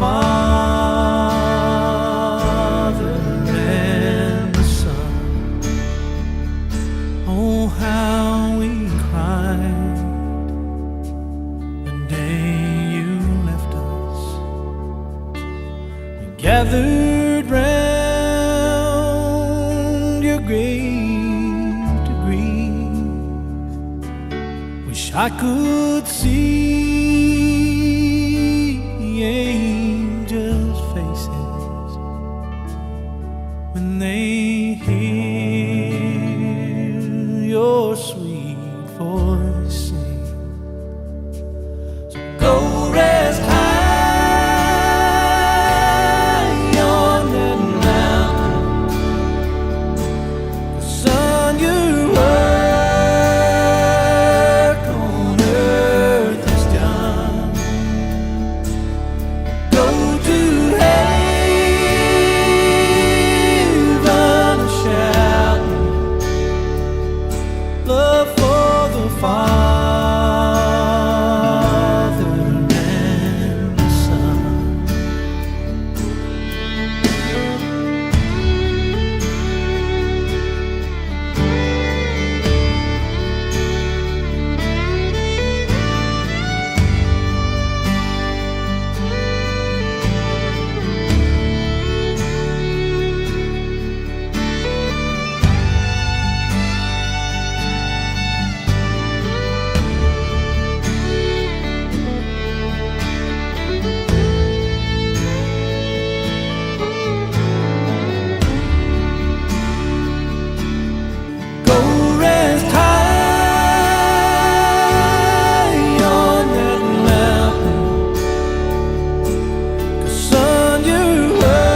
Father and the Son. Oh, how we cried the day you left us. We gathered round your grave to grieve. Wish I could see angels' faces when they hear your sweet voice sing. So go rest high on that mountain. Son, your work on earth is done. Go to heaven shouting love for the Father and the Son. Go rest high on that mountain. 'Cause son, your work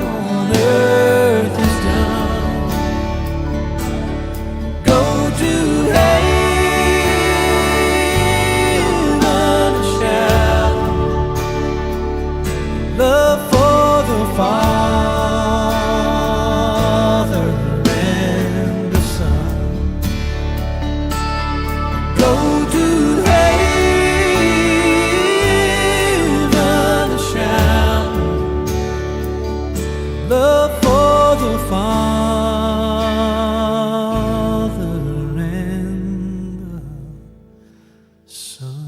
on earth is done. Go to heaven shout love for the Father and the Son. Go to heaven shout love for the Father and the Son.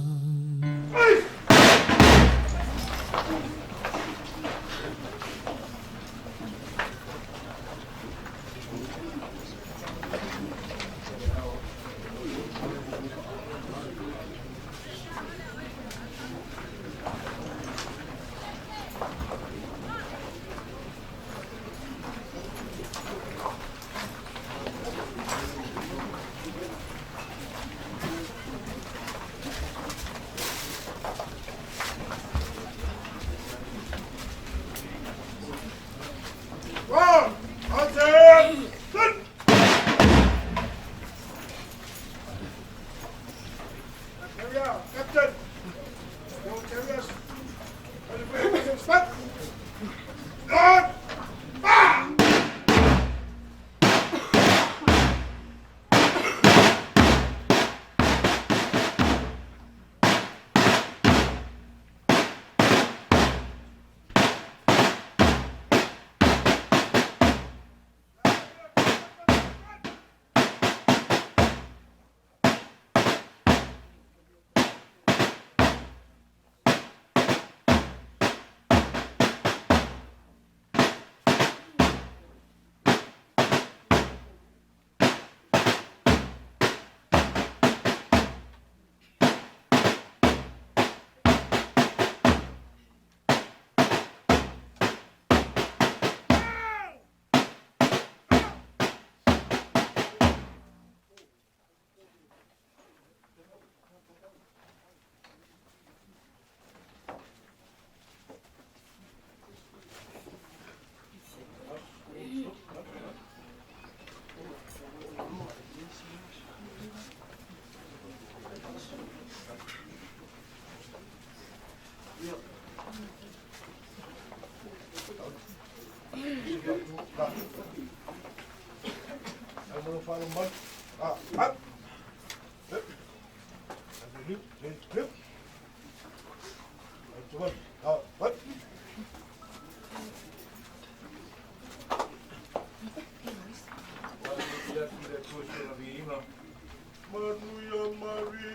Manuia Maria.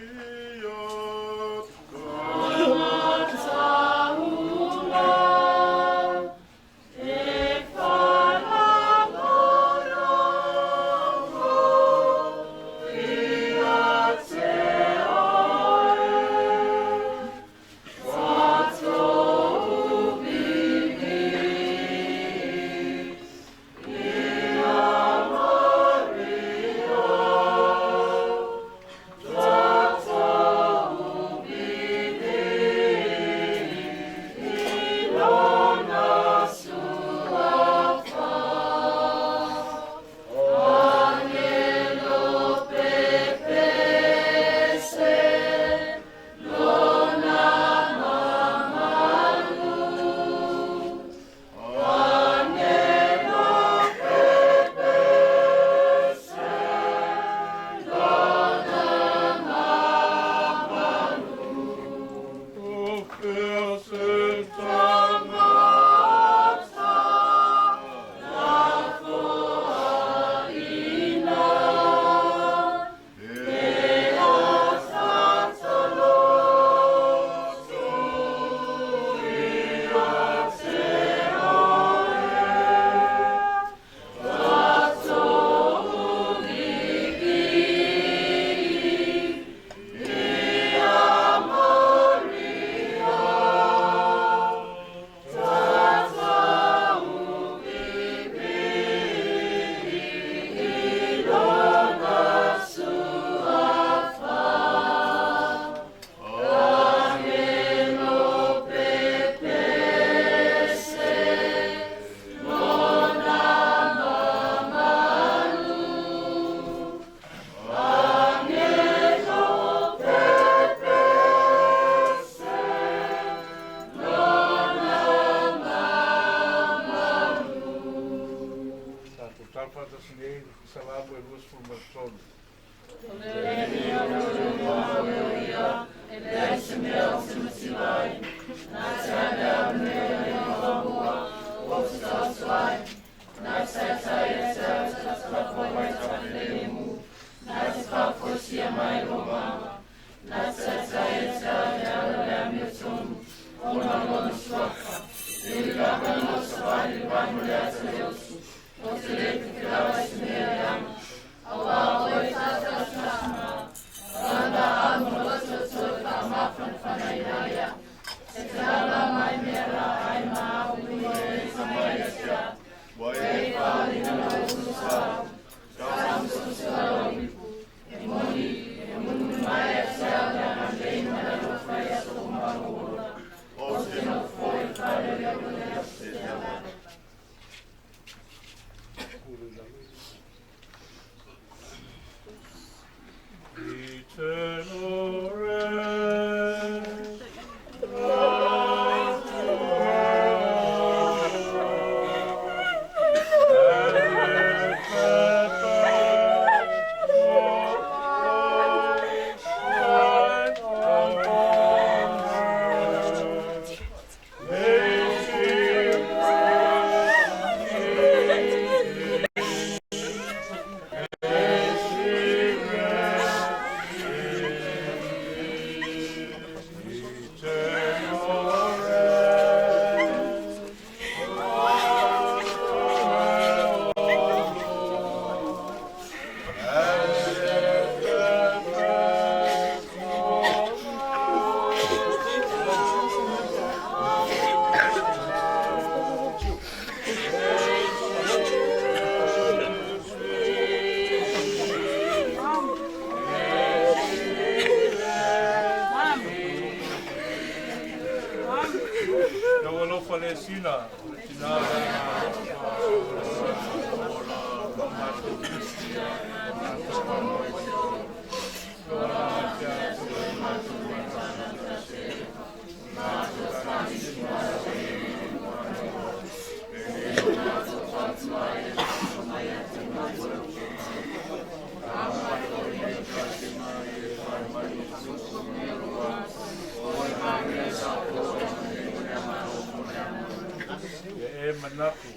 manatu.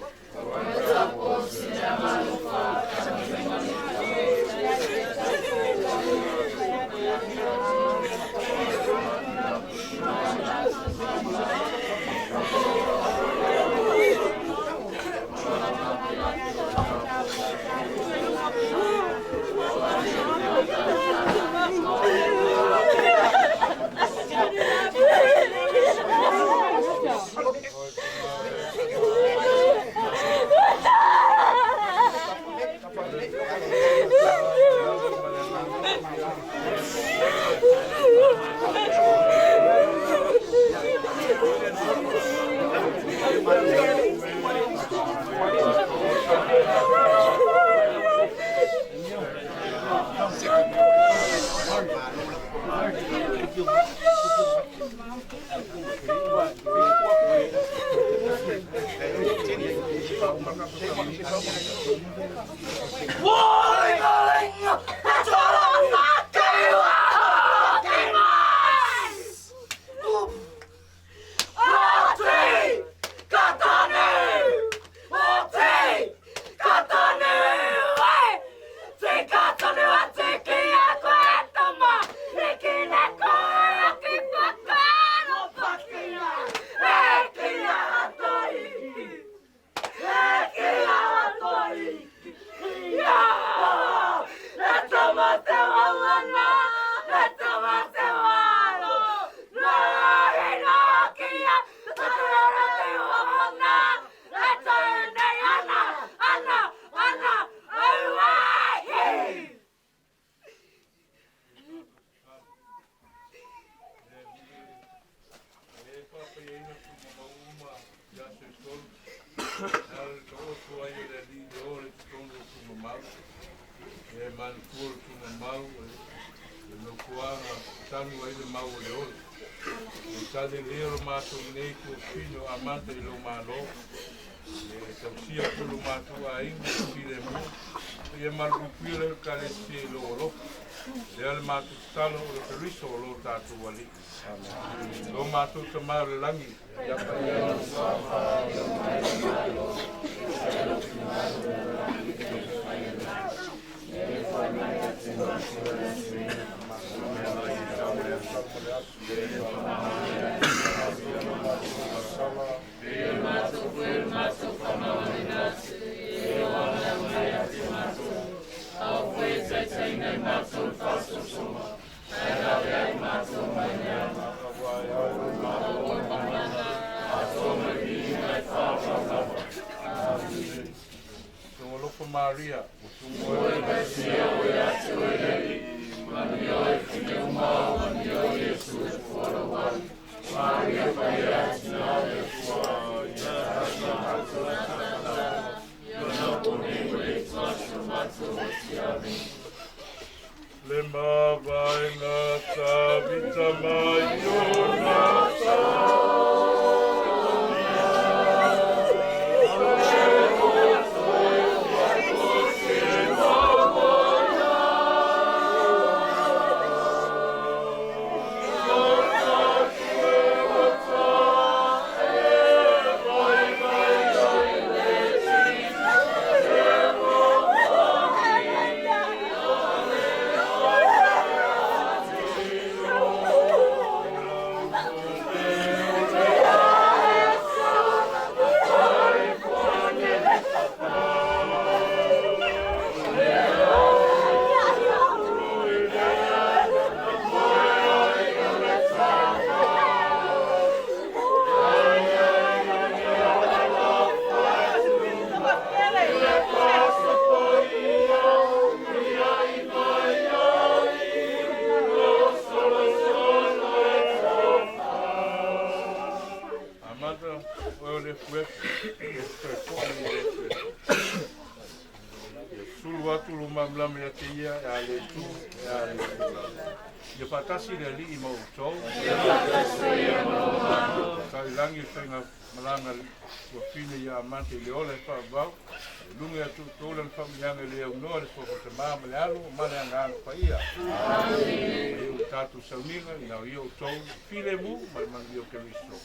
E manatua le tumamau e nofoaga tanu ai le mau o le ola. E tale lea lo matou nei tuafino amata i lou Mālō. E tausia atu lo matou aiga i filemu. Ia malupuipuia le Ekalesia i lou alofa. Lea le matou tatalo o le Keriso o lo tatou Alii. Lo matou Tamā o le lagi, ia paia Lou alofa Maria, Le mavaega tavita mai ona. Amata oe o le fuefu e toe fo'i i le fuefu. Ia sulu atu lo malamalama ia te ia e a le tu e a le tu. Ia faatasi le Alii ma outou. Tailangi le faiga malaga tuafine ia amata i le ola e faavavau. E luga ia tuutou lana faamanuiaga e le aunoa le Suafa Tamā ma le Alo ma le Agaga Paia. Ai o tatou sauniga ina ia outou filemu ma le manuia o Keriso.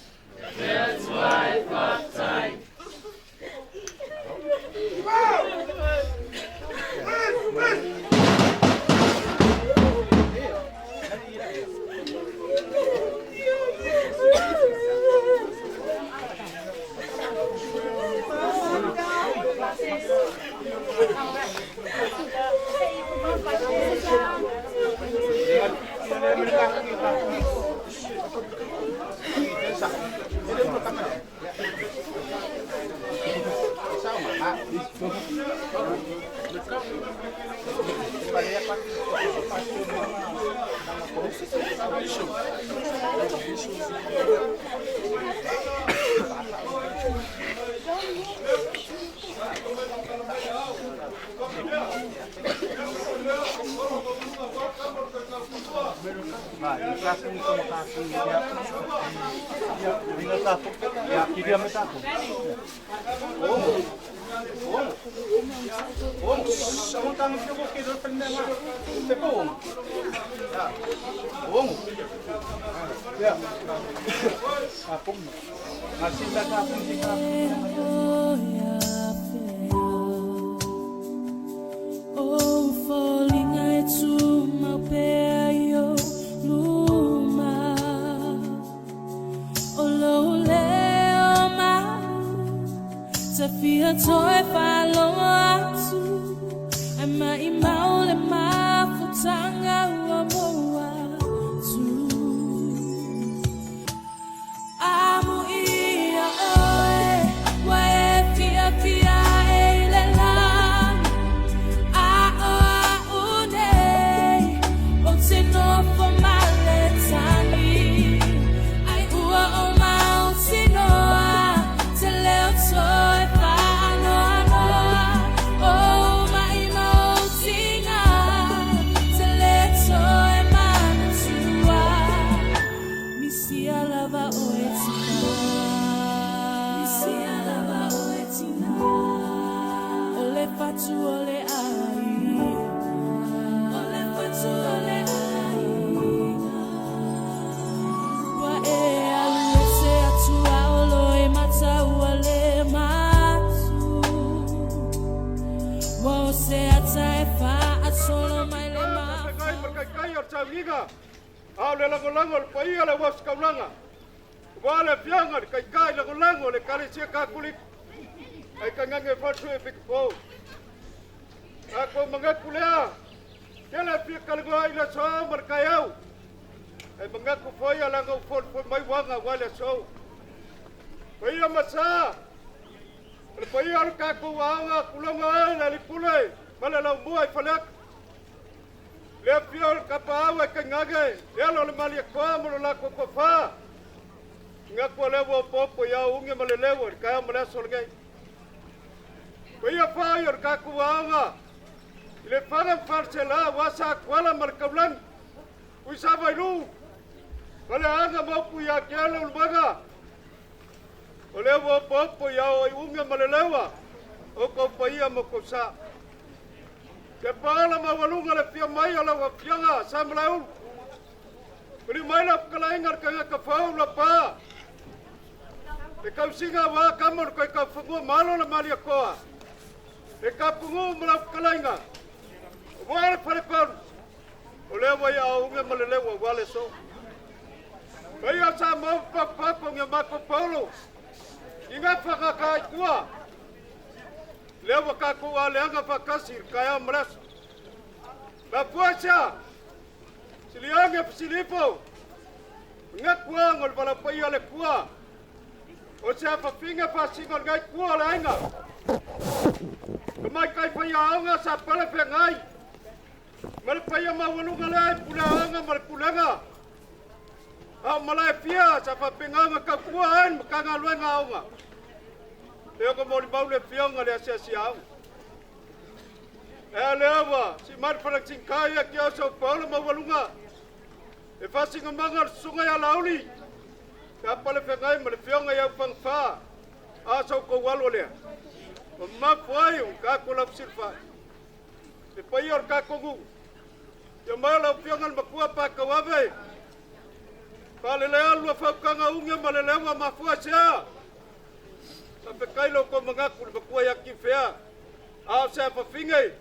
A o se afafine,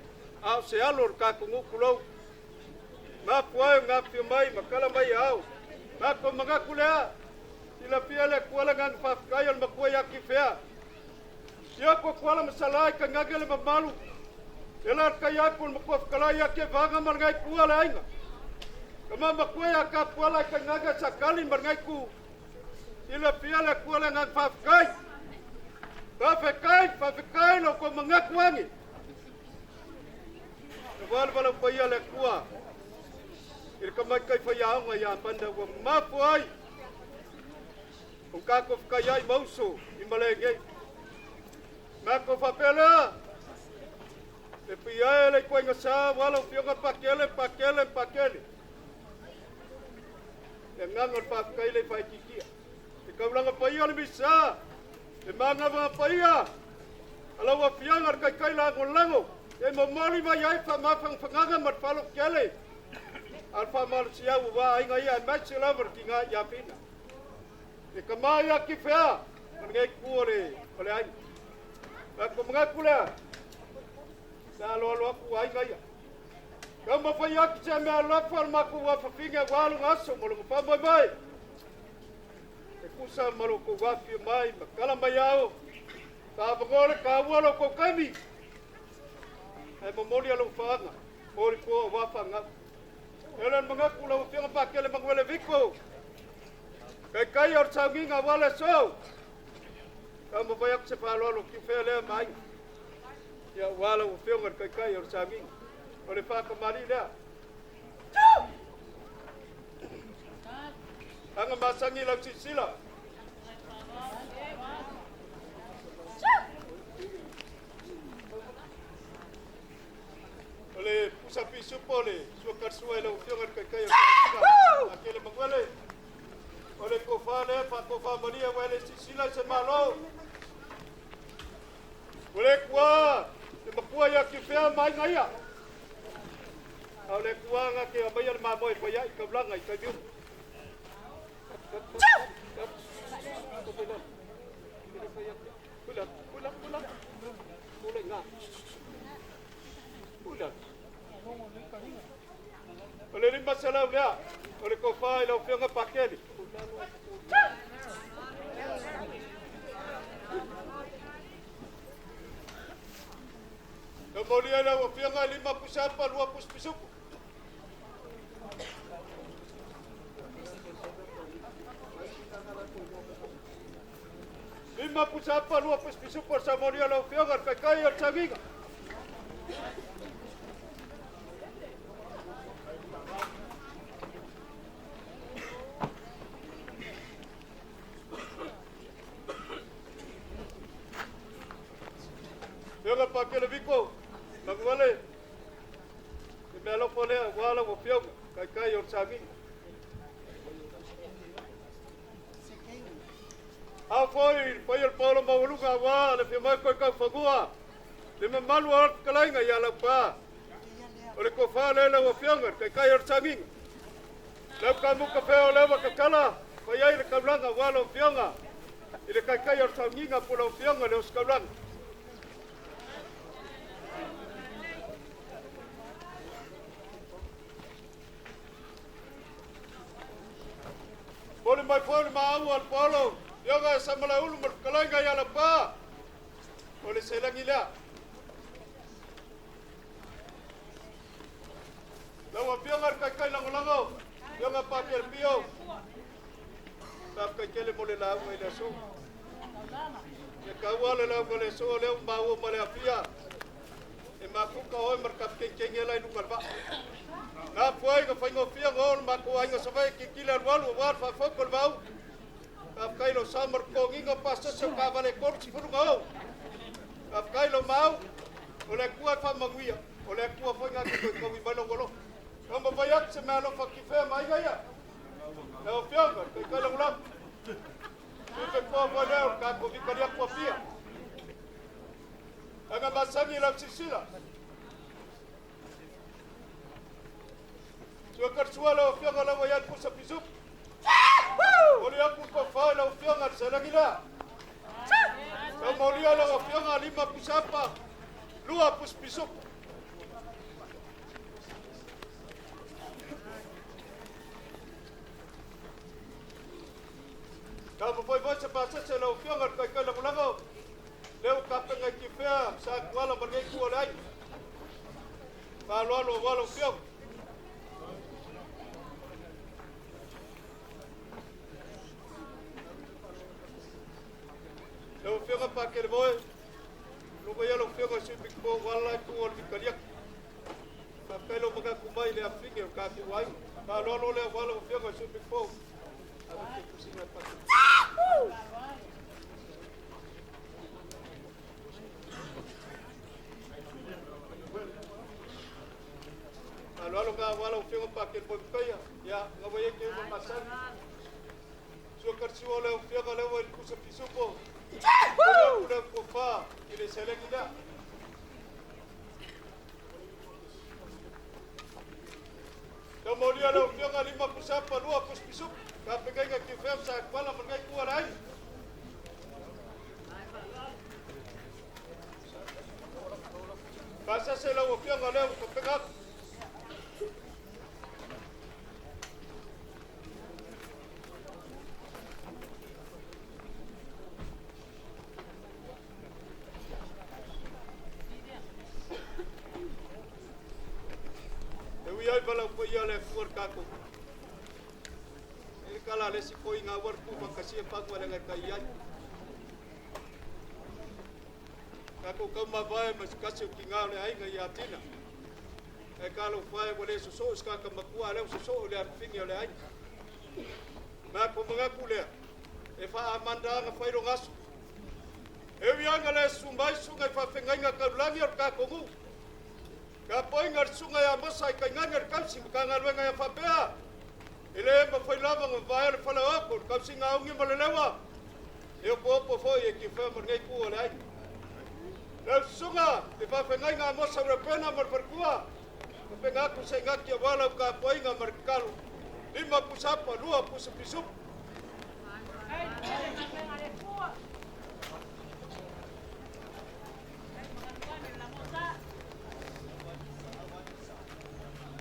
a o se alo o le tatou nuu, tulou. Mafua ai ona afifio mai ma tala mai ao. Matou manatu lea, silafia le Atua le agaga faafetai o le matua ia Tifea. Ia Tuatuala ma Salai tainane le mamalu, e alaalatai atu le matua fetalai ia Tevaga ma lenei itu o le aiga. Tama matua ia Tapuala tainane Sakali ma lenei itu. Silafia le Atua le agaga faafetai. Faafetai, faafetai lo outou manatu ane. E valavalau paia le Atua i le tamaitai faiaoga ia Amanda ua mafua ai o tatou fetaiai ma uso i malae nei. Matou faapea lea, e pia e le ituaiga sa ua lau Afioga Pakele, Pakele, Pakele. Le agaga o le faafetai le faaitiitia. Le taulaga paia o le Misa, le magavaga paia a lau Afioga le Taitai Lagolago, e momoli mai ai faamafanafanaga ma le faalototele a le faamalosiau aua aiga ia aemaise lava le tina ia Fina. Le tama ia Tifea ma lenei itu o le aiga. Matou manatu lea, sa aloalo atu aiga ia. Taumafai atu se mea alofa o le matou afafine aua lona aso ma lona faamoemoe. E tusa ma lo outou afifio mai ma tala mai ao, faavanoa le taua o lo outou taimi, ae momoli alofaaga mo le toa aua fanau. E le manatu lau Afioga Pakele Manuele Viko, Taitai o le sauniga aua le aso, taumafai atu se faaaloalo tiufea lea ma aiga. Ia aua lau Afioga le Taitai o le sauniga, o le faakamali lea. Aga masani lau silasila. O le pusa pisupo o le suakarsua i lau Afioga le Taitai o le sauniga, Pakele Manuele. O le tofa lea faatofa malia ua le silasila i se Malo. O le Atua le matua ia Tifea ma aiga ia. A o le Atua na te aumaia le mamoe fai ai taulaga i taimi uma. O le 500 lea, o le tofa i lau Afioga Pakele. Na molia lau Afioga 5 pusapa, 2 pusupisupu. 5 pusapa, 2 pusupisupu, sa molia lau Afioga, le Taitai o le sauniga. Afioga Pakele Viko, Manuele, le mea alofa lea aua lau Afioga, Taitai o le sauniga. A foi le paia o le paolo maualuga aua le afio mai koe taufanua, le mamalu o le fetalaiga ia Laupa. O le tofa lea lau Afioga, le Taitai o le sauniga. Lau kamuka fea o lea ua tatala, fai ai le taulaga aua lau Afioga i le Taitai o le sauniga po lau Afioga le Ositaulaga. Momoli mai foi le maau a le paolo, Afioga e Samalaeulu ma le fetalaiga ia Laupa. O le selagi lea. Lau Afioga le Taitai Lagolago, Afioga Pakele Pio, faafetai tele mo le lauga i le aso. E taua le lauga i le aso lea ua maua ma le afia. E mafuta oe ma le kapitenikeni ela i luga o le vaa. Na afua ai na faigofie ona o le matou aiga Savaii tilotilo alualu aua le faafoto o le vau. Faafetai lou sa ma le totogiga o pasese o taavale e 30 na ou. Faafetai lou mau, o le Atua e faamanuia, o le Atua foi na te toe taui mai lou alofa. Taumafai atu se mea alofa tifea ma aiga ia. Lau Afioga, le Taitai Lagolago. Tupe toa foi lea o le tatou vikaria tuafia. Aga masani lau silasila. Suakarsua lau Afioga lau ia pusa pisupu. Moli atu le tofa i lau Afioga le selagi lea. Sau molia lau Afioga 5 pusapa. lua pusi pisupo. Ka mo foi se pasese lau afioga le kaikai lagolago leo kapenga i Tifea sa kuala ma lenei ku o le aiga. Faaaloalo aua lau afioga. Lau afioga Pakelemoe, luga ia lau afioga sui piko wala i tu o le vikaliaki. Faafetai lau magaku mai le afine o kaku ai. Faaaloalo lea aua lau afioga sui piko. Ave ke kusinga Pakele. Aloalo ngā wala o whionga Pakelemoe mkaia. Ia, ngā wai ke uma masani. Sua karsiwa o leo whionga leo i kusa pisupo. Kua leo kofa i le selengi lea. Tau maulia leo whionga lima pusapa lua pus pisupo. Ka pengainga ki whea sa kwala mangai kua lai. Pasase lau whionga leo ka pengaku. E ui ai vala ko ia le kuar kako. E kala le si ko inga war ku whakasia pangwa le ngai kai ai. Kako kau mavae ma kasi o ki ngā le ainga i atina. E kalo whae wa le soso skaka makua le soso le arfingi o le ainga. Mā ko mangaku lea. E wha amanda nga whairo ngasu. E ui anga le sumai sunga i whawhengainga kaulangi o kako ngu. Ka poinga le sunga ia mosa i kainganga le kausi ma ka ngaluenga ia whapea. E le ma whai lava nga vae le whala oko le kausi ngā ungi ma le lewa. E opo opo foi e ki whea ma ngei kua le ai. Le sunga e whawhengainga a mosa ura pena ma le wharkua. Ka pengaku se ngaki a wala ka poinga ma le kalu. Lima pusapa, lua pusa pisupu.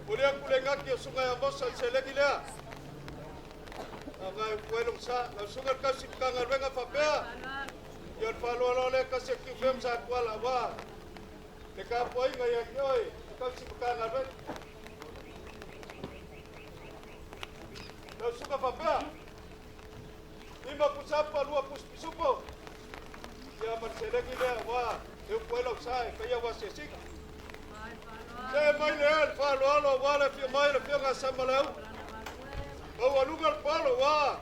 Ulia kule ngaki o sunga ya mosa se lengi lea. A ngai kuelong sa, lau sunga kausi kanga luenga whapea. Ia le whaloalo le kasi ki whem sa kuala wā. Le ka poinga ia ki oi, kausi kanga luenga. Lau sunga whapea. Ima pusapa lua puspisupo. Ia marselengi lea wā, e kuelong sa e kaya wā se sika. Se mai le el whaloalo wā le fia mai le fia ngā samalau. Au aluga le palo wā.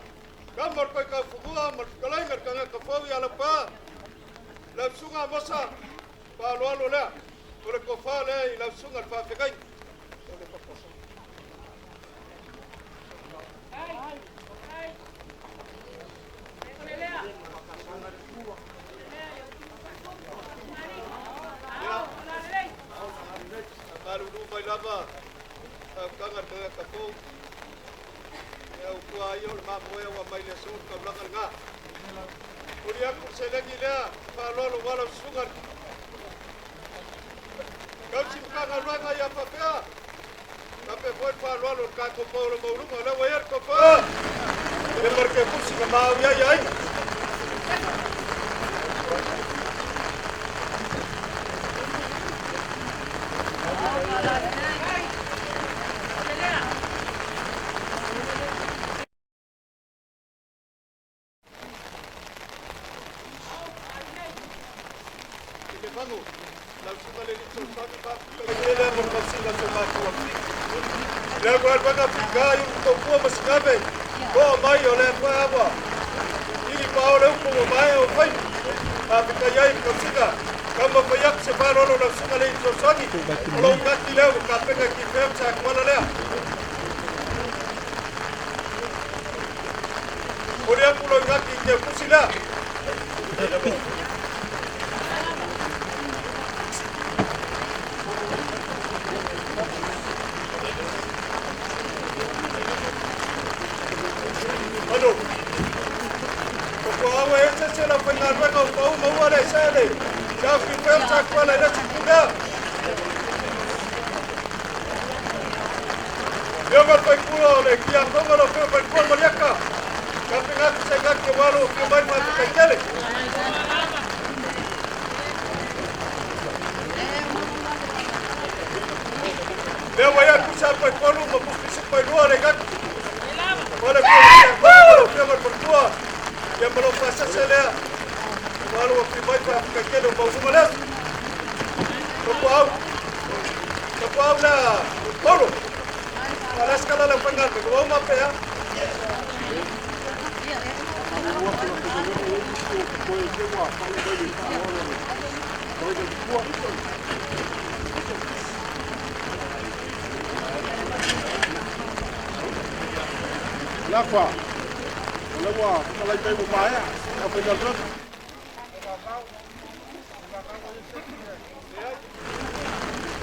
Ka mar kai ka fugua mar kalainga ka ngā kafau i ala pā. Lau sunga mosa whaloalo lea. O le kofā lea i lau sunga le whawhengai. O le paposa. Malulu mai lava, kanga te kafou. E au kua ai o le mamoe wa mai le so ka blanga nga. Uri aku se lengi lea, whaloalo wala sunga. Kausi mkanga luanga ia papea. Ka pe foi whaloalo ka kopo o maulunga, le wa ia kopo. Le marke pusi ka mau ia ia ai. Ia fi pea sa kuala le si puna. Ia ma fai kula o le kia tonga lo fai kula maliaka. Ka pinga ku se ngaki walo o mai ma kai tele. Lea wai aku sa pai kolu ma pusi pai lua le ngaki. Wale kula fia ma portua. Ia ma lo pasase lea. Walo o mai ma kai tele o mau lea. Topo au. Topo au la kolo. Wala skala la pangal ko o ma pea. Lafa, lewa, kalai pe mo paia, ka pe dal.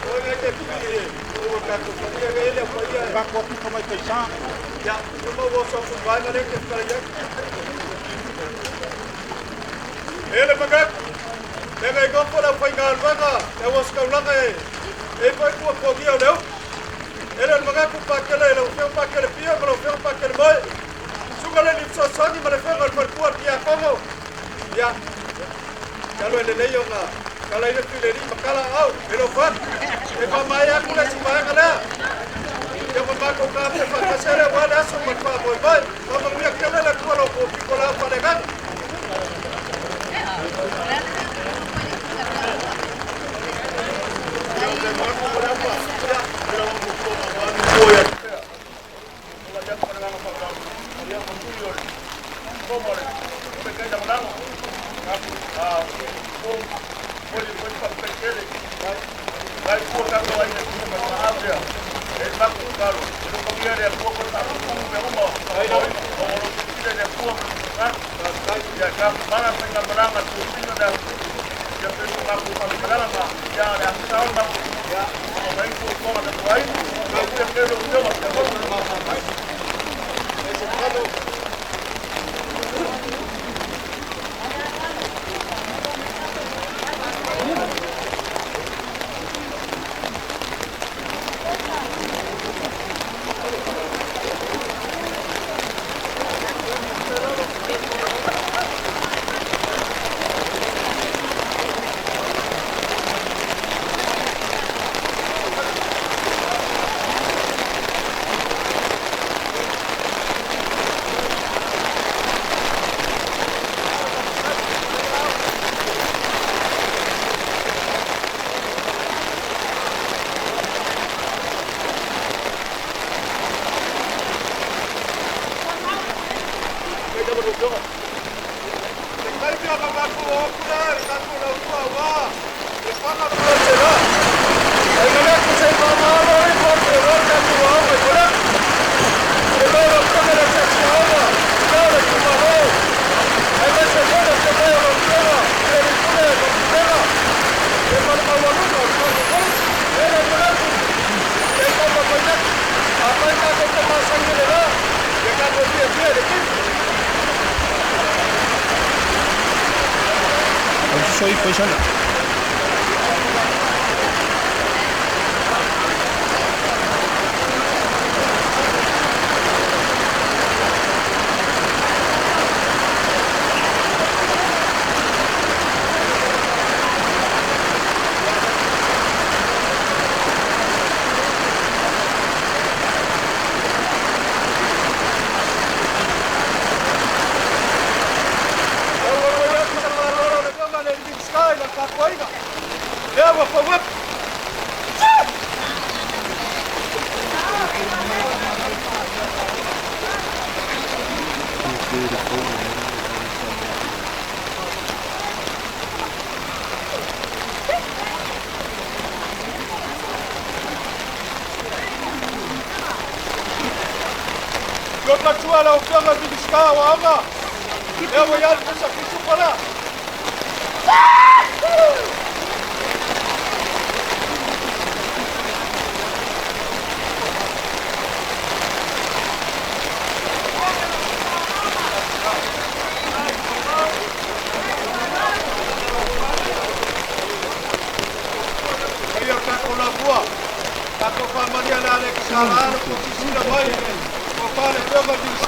O ngai te pili, o ka ko fa ia ele pa ia. Ka ko tu mai te sa. Ya, o mo wo so fu vai na le ke kala ya. Ele magat. Le ngai ko la fa ngal vanga, e wo ska langa e. E pa ku ko gi o leo. Ele magat ku pa ke le le fe pa ke le pia, ma lo fe pa ke le moi. Suga le ni so so ni ma le fe ngal par ku pia kongo. Ya. Kalo ele le yo nga. Kala ile tu le ni makala au, ele fa. E pa mai aku le si mai kala. Ia ma ko ka pe fa ka sere wa la so ma pa moi mai. Ma ma mia kele le ku lo ko pi ko la pa le ga.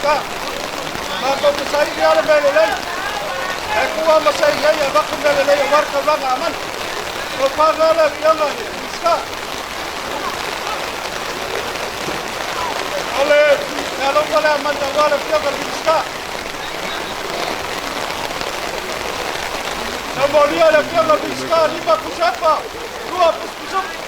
Minisita. Matou te saili lava le mea lelei. Ae tuu lava ma saili ai e avatu mea lelei aua le taulaga amana. O le faaaloalo le Afioga i le Minisita. O le meaalofa lea amata aua le Afioga i le Minisita. Na molia le Afioga i le Minisita 5 pusaepa, 2 pusupisupu.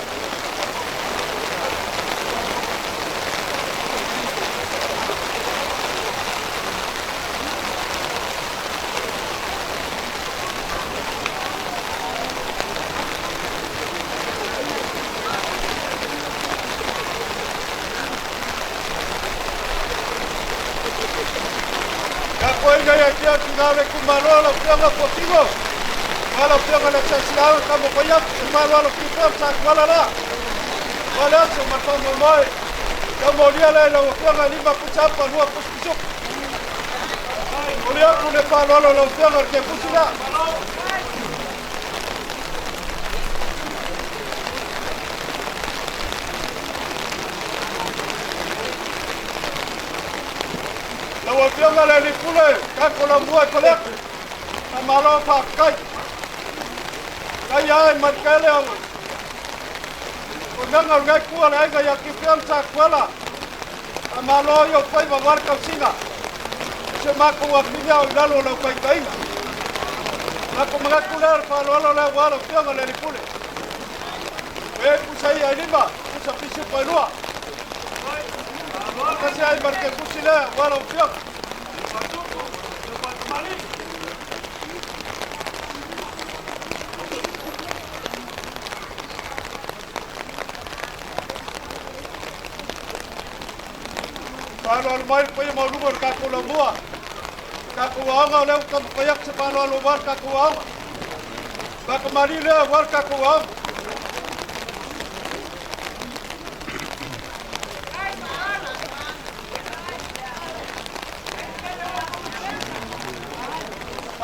Tapuaiga ia te atu ngā le kumalo lau Afioga Fuatino. Ua lau Afioga le Asiasi Ao taumafai atu se faaaloalo kiufea ma Satuala la. Ua le aso ma le faamoemoe. Taumolia lea i lau Afioga 5 pusa apa 2 pusupisupu. Momoli atu le faaaloalo i lau Afioga i le kefusi lea. Lau Afioga le Alii Pule, kako lamua i Faleata. Faamalo faafetai. Tai ai malikele au. O nanga o ngai kua le aiga ia Kiufea ma Satuala. Faamalo i o faiva aua le tausiga. Se matou afine au i lalo o lau taitaiga. Matou manatu lea le faaaloalo lea aua lau Afioga le Alii Pule. E pusa ia i 5, pusa pisupo e 2. Kasi ai ma le kefusi lea aua lau Afioga. Faaaloalo mai le paia maualuga o le tatou lamua. Le tatou aoga o lea ua taumafai atu se faaaloalo aua le tatou aoga. Faatamalii lea aua le tatou aoga.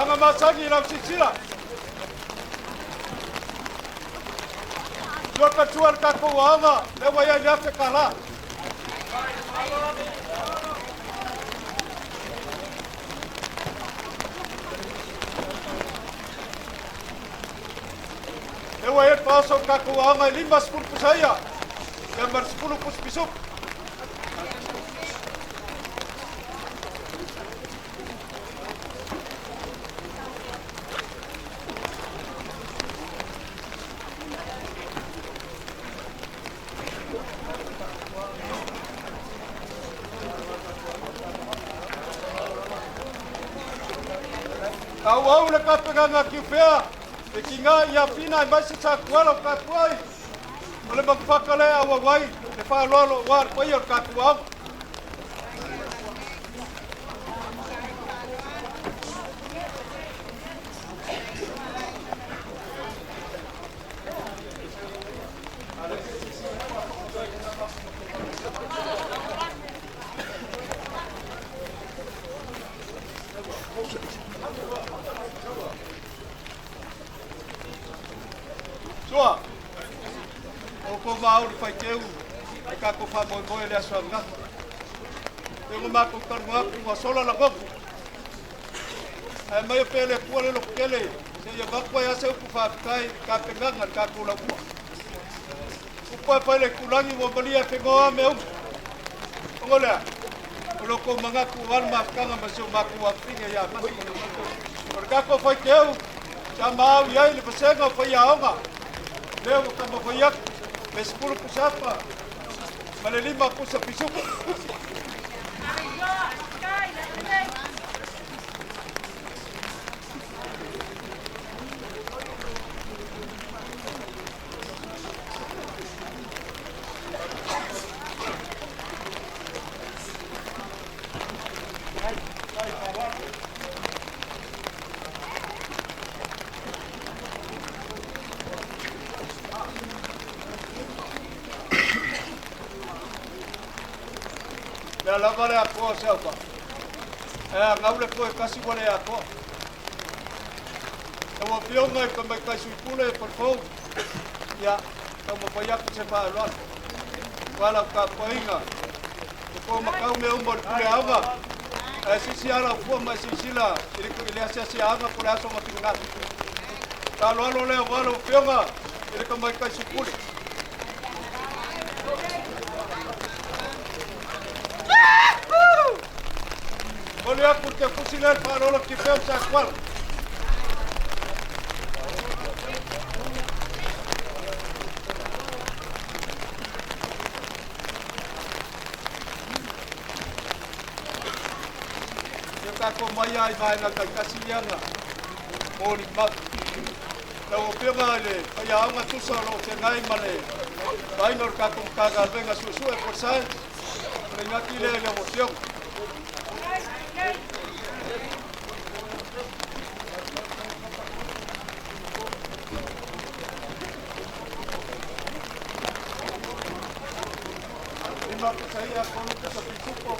Aga masani i lau silasila. Ua katua le tatou aoga, lea ua i ai le $1,000. Lea ua i ai le faaoso o le tatou aoga i 50 pusaia, ia ma le 10 pusupisupu. Auau le kapegaga Kiufea, e ki ngā i awhina e mai se Satuala o kapuai. O le mangufaka lea au auai, le faaaloalo aua le paia o le tatou aoga. Sua, o ko maau le whaiteu, e kako whamoemoe le aso angafa. Te ngo mākou taru aku ngā sola la gogo. Ae mai o pele pua le loko kele, se ia vaku ai ase upu whaafetai, ka penganga le tatou lamua. Upu ai whaile kulangi ua malia e whengoa me umu. Ongo lea, o loko mangatu o wale mafukanga ma se o mākou wawhinga ia masi. O le kako whaiteu, sa maau iai le vasenga o whai aoga. Lea ua taumafai atu, me 10 pusa apa, ma le 5 pusa pisuku. Lea lava le atoa se aupa. E a ngau le koe kasi wa le atoa. E ua fionga i ka mai kai sui pule e palfou. Ia, taumafai atu se faaaloalo. Ua lau tapuaiga. E ko makau mea uma o le pule aoga. Ae sisi ala fua mai silasila i le asiasiaga po le aso ma finagalo. Faaaloalo lea aua lau Afioga i le Tamaitai Sui Pule. Momoli atu le tefusi lea i le faaaloalo Tifeo ma Satuala. Ia tatou mai lava i vaega taitasi ia na molimau. Lau Afioga i le faiaoga tusa o lo o feagai ma le vaaiga o le tatou Matagaluega Suesue po o le Science, o le inati lea i lau Afioga. Lima pusa ia, tolu pusa pisupo.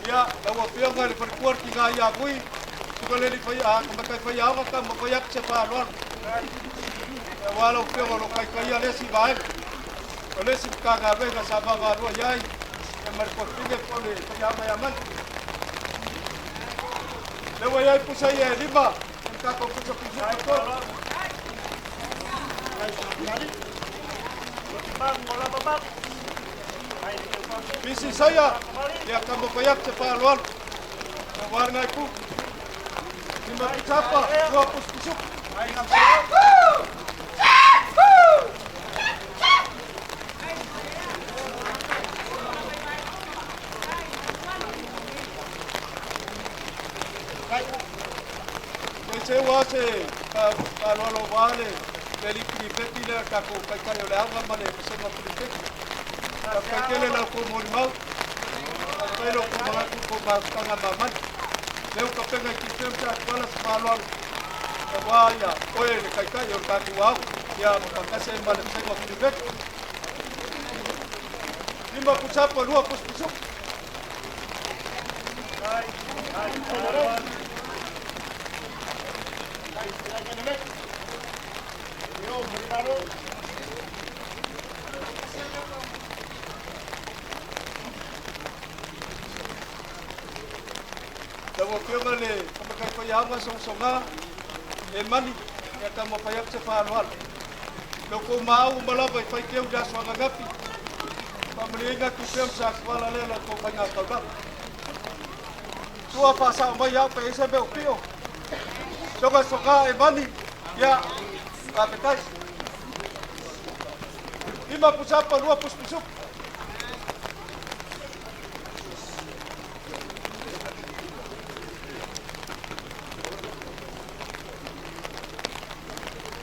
Ia, lau Afioga i le Faletua le Tina ia Vui, suka le alii tamaitai faiaoga taumafai atu se faaaloalo. Aua lau Afioga o lo o taitaia le isi vaega, o le isi Matagaluega sa vaavaalua i ai ma le tuafafine po o le faiaoga ia Mani. Lea ua i ai pusa ia e lima, e le tatou pusa pisupo e tolu. Misi Isaia, ia taumafai atu se faaaloalo. Aua lenei itu. Lima pusapa, lua pusupisupu. Se ua se faaaloalo aua le alii pirifeti lea, le tatou taitai o le aoga ma le vasega pirifeti. Faafetai tele la outou molimau. Faafetai lo outou manatu i tou mafutaga mamani. Lea ua tapena i Tifeo ma Satuala se faaaloalo aua ia oe le taitai o le tatou aoga ia ma faatasi ai ma le vasega pirifeti. Lima pusapa, lua pusupisupu. Lau Afioga i le Tamaitai Faiaoga Sogasoga e mani ia taumafai atu se faaaloalo. Lau tou maau uma lava i faiteu i le aso ananafi, faamalieina atu pea ma Satuala lea la outou faiga taulaga. Tua faasao mai au pe i ai se mea o pio. Sogasoga e mani, ia, faafetai. Lima pusapa, lua pusupisupu.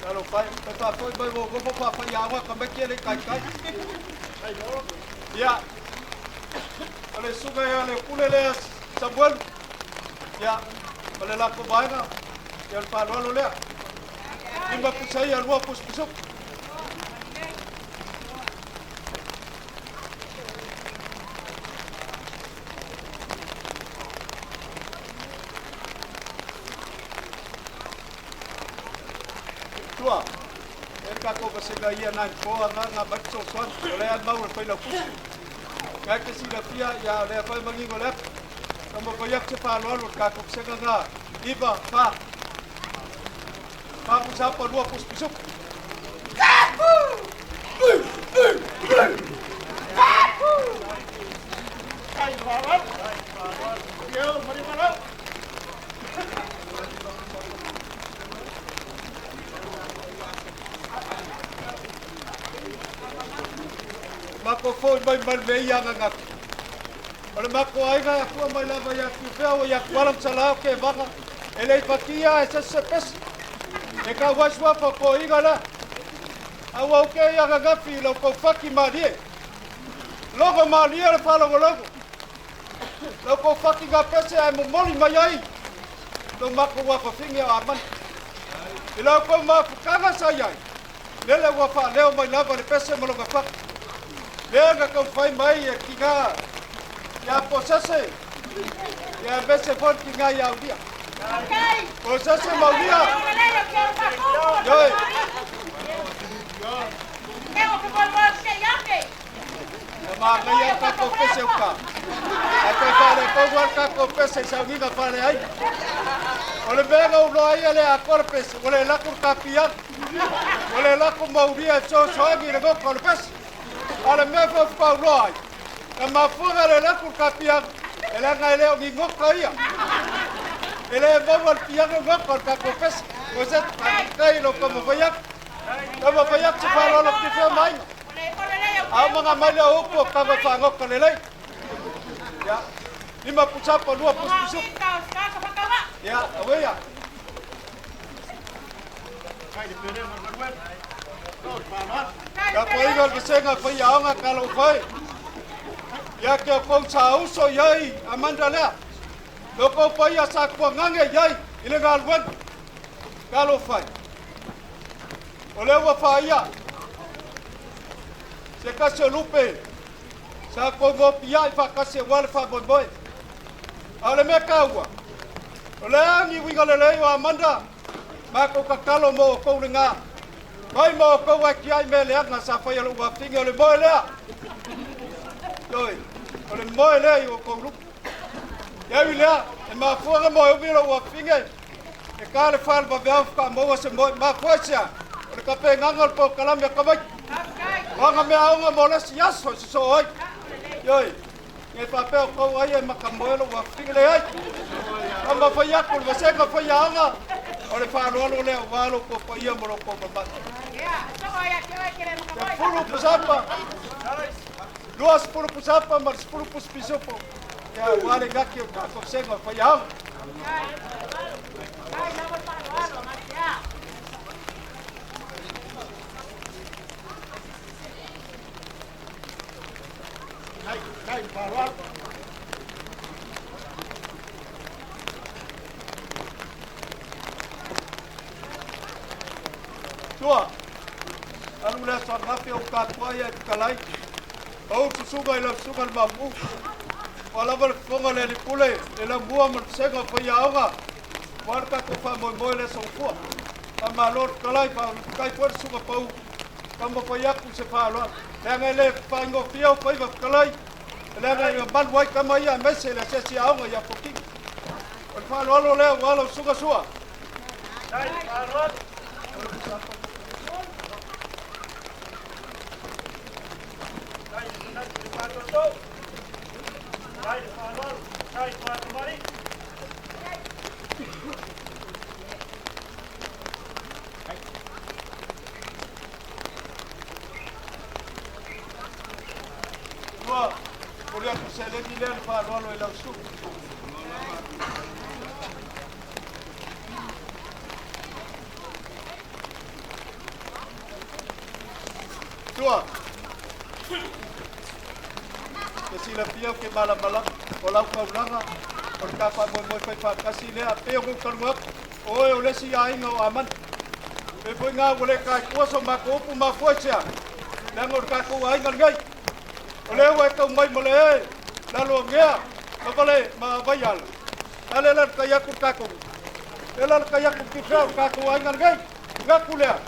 Alo pai, pe faafoi mai ua nofo faafaiaoga tamaiti e le i taitai. Ia, o le susuga ia Leupule lea Samuelu, ia, ma le latou vaega, ia o le faaaloalo lea. Lima pusa ia, lua pusupisupu. Tua, e le tatou vasega ia nai toa na na mai fesoasoani, o lea e mau e Failautusi. Ngai te silafia, ia o lea foi manino le atu. Taumafai atu se faaaloalo i le tatou vasega na, iva, fa. Fa pusa apa, lua pusupisupu. Matou foi mai ma le mea ia ananafi. O le matou aiga e afua mai lava ia Tiufea ua ia Tuala ma Salao Kevaga. E le i fatia e se isi se pese. E kau ai suafa o toeaiina lea. A ua ou kei ananafi i lo outou fati malie. Logo malie le faalogologo. La outou fatiga pese ae momoli mai ai lo matou afafine o Amana. I la outou mafutaga sa i ai, lele ua faaleo mai lava le pese ma lona fati. Lea na taumafai mai e tina ia Posese, ia aemaise foi le tina ia Aulia. Posese ma Aulia, ioe. Ia manaia le tatou pese uka. Ae toe faaletonu lava le tatou pese i sauniga faaleaiga. O le mea na ou iloa ai e le atoa le pese, ua le lako le tapiaga. Ua le lako maulia e fesoasoani i le goka o le pese. A o le mea foi faatoa ou iloa ai, na mafua ona le lako le tapiaga, e leaga e le o ni goka ia. E le maua e le piaga le goka o le tatou pese. O se faafetai i lou taumafai atu. Taumafai atu se faaaloalo ki fea ma aiga. A uma ona aumai lea o upu o kava faagoka lelei. Ia, 5 pusapa, 2 pusupisupu. Ia, aue ia. Tapuaiga o le vasega faiaoga ka lou fai. Ia ke o kou sa uso i ai Amanda lea. Lo kou paia sa kuagage i ai i le galuega. Ka lou fai. O lea ua faia se tasi o lupe sa kou mopia'i faatasi aua le faamoemoe. A o le mea taua, o le a ni uiga lelei o Amanda, matou tatalo mo outou lena. Mai ma outou ae tiai mea leaga sa faia lou afafine, o le moe lea. Ioe, o le moe lea i outou lupe. Ia ui lea, e mafua ona moe umi lou afafine, e ta le fa le vaveao faatoa maua se moe. Mafua i se a? O le tapenaga o le polokalame a tamaiti. O ana meaaoga mo le isi aso e sosoo ai. Ioe, ne faapea o tou ai e makamoe lou afafine, leai. Taumafai atu le vasega faiaoga, o le faaaloalo lea aua lo outou paia ma lo outou mamalu. 10 pusapa, 20 pusapa ma le 10 pusupisupu, ia aua le gaki o le tatou vasega faiaoga. Tua, alu le aso ananafi o tatua ia e fetalai. Pau susuga i lau susuga i le Mapu. Ua lava le fofoga o le Alii Pule, le laumua ma le vasega o faiaoga, aua le tatou faamoemoe i le aso Gafua. Faamalo le fetalai, faafetai foi le susuga pau, taumafai atu i se faaaloalo. Leaga e le faaigofie ou faiva fetalai, leaga e mamalu ai tama ia aemaise le asiasi aoga ia Fokina. O le faaaloalo lea aua lau susuga Sua. Ua momoli atu seleni lea le faaaloalo i lau susuga. Tua. Te silafia ou te malamalama o lau taulaga o le ta faamoemoe fai faatasi lea pei ona ou talanoa atu, o oe o le isi aiga o Amana. E foi ngā ua le taetua so matou upu mafua i se a, leaga o le tatou aiga lenei. O lea ua e tau mai ma le e Laloanea ma vale ma Vaiala. A le la le tai atu le tatou, le la le tai atu ki fea o le tatou aiga lenei. Ngaku lea.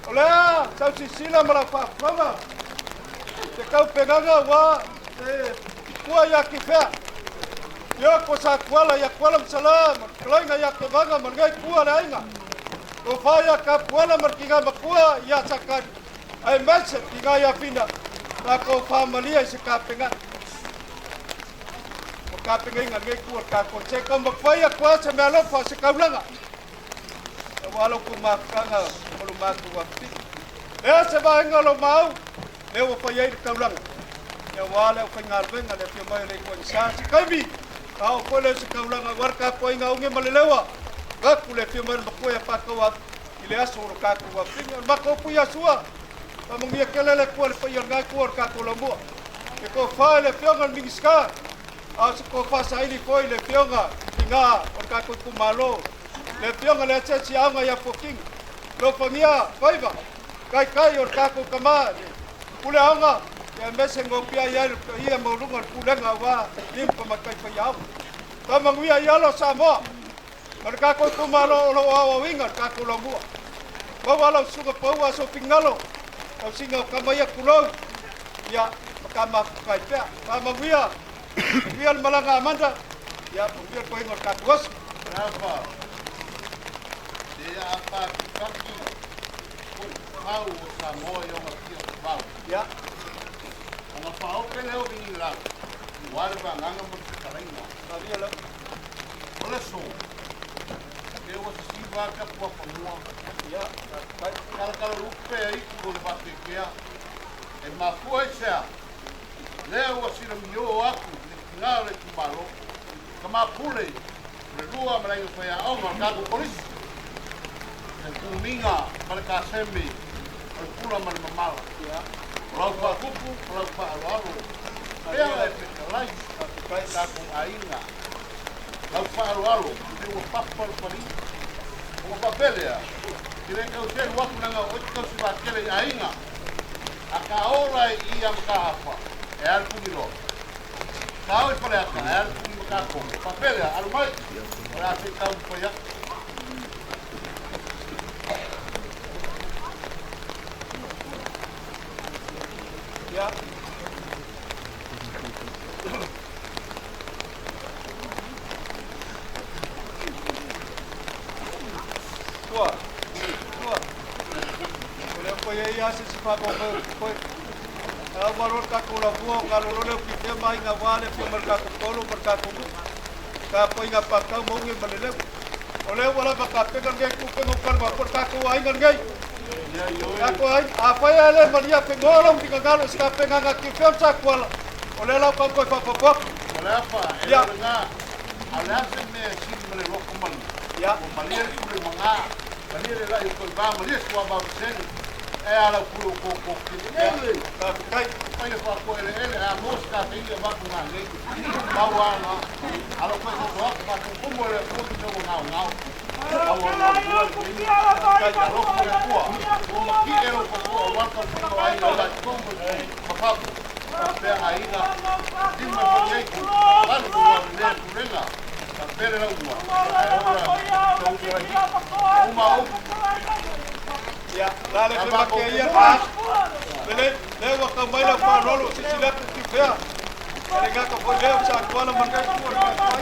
O lea sau sisila ma lau faafofoga. Te tau pegaga ua te pua ia ki fea. Ia ko sa kuala ia kuala masala ma kalaiga ia kevaga ma lenei pua le aiga. O fa ia ka puala ma le kiga makua ia sakari. Aemaise kiga ia fina takou faamalia i se kapenga. O kapengaiga lenei pua le takou. Se kau mafai atu lava se mealofa o se kaulaga. Aua lo outou mafutaga o lo matou afifio. Lea se vaega o lo maau, lea ua fai ai le taulaga. Ia aua le aufaigaluega le afio mai o le Ituaiga Sa se taimi, a oo foi lea o se taulaga aua le tapuaiga a Uge ma le Lewa. Vaeatu le afio mai o le matua ia Pataua. le aso o le kātou afina. O le matou upu ia Sua, faamanuia tele le Atua i le paia o lena itu o le tatou laumua. E tofa i le Afioga i le Minisita, a o se tofa saili foi i le Afioga tina o le tatou itumalo, le Afioga i le Asiasi Aoga ia Fuatino. Alofagia faiva, taitai o le tatou tama, le pule aoga, aemaise nopiai ai le paia maualuga o le pulega aua alii ma tamaitai faiaoga. Faamanuia i alo o Samoa ma le tatou itumalo o lo o aoaoina le tatou laumua. Maua lau susuga paua aso finagalo, tausiga o tama ia tulou, ia ma ta mafuta ai pea. Faamanuia, manuia le malaga a Amanda, ia manuia le toega o le tatou aso. Rafa, te a pākipaki ko i pau o Samoa i onga pia o pau. Ia. Ona whaope leo vingi lau, i wale wanganga mo te karainga. Maria lau. O le so, te ua se siva ka pua whanua. Ia. Kala kala lupe e iku o le whatekea. E mafua i sea, lea ua sila mio aku, le tinga o le tumalo, ka mapule, le lua ma lainga whai aonga o kākou polisi. Le kuminga ma le kaseme, o le pula ma le mamala. O lau whakupu, o lau whaaloalo. Pea e pekalai, tākou ainga. Lau whaaloalo, te ua papa le pali. O whapelea, ki le kau telu aku nanga o te kau siwa kele i ainga. A ka ora i ia maka apa, e alu pungi loa. Ka oi pale aka, e alu pungi maka kongo. Whapelea, alu mai, o le a te kau mpai aku. Ia. Tua. Tua. O lea koe ia se si whako koe. Au maro le tatou lavua o galolo leo ki te mai ngā wā le fia ma le tatou tolo ma le tatou nu. Ka poi ngā pātau maungi ma le leu. O lea ua lava ka peka ngei kupenga o kalma po le tatou aiga ngei. Tatou aiga, a whai a le maria whengoa lau ki ngalo se ka penga ngā ki whiam sa kuala. O lea lau kau koe whapapoaku. O le afa, e Ia. le ngā, a le ase mea sili ma le loko manu. Ia. O malia le pule manga, malia le lai o koe vā, malia sua vā sene. E ala pule o kōkō ki le ele. Faafetai. Pai le whakoe ele ele, a mos ka te ia maku ngā nei. Mau ana, ala koe kōkō aku, ma kukumu ele kuku te o ngau ngau. Au au au au au au loko le kua. O maki e o kōkō o waka pito ai o lai kongo ma whaku. Pea aina, lima mo nei ku, alu ku wa le kulenga. Ka pere la ua. Ai ora, tau te rai. Uma o. Ia, la le whema ke ia ka. Lele, le wa ka mai la whalolo, si si leku ki whea. Le ngaka fo leo sa kuala ma kai kua,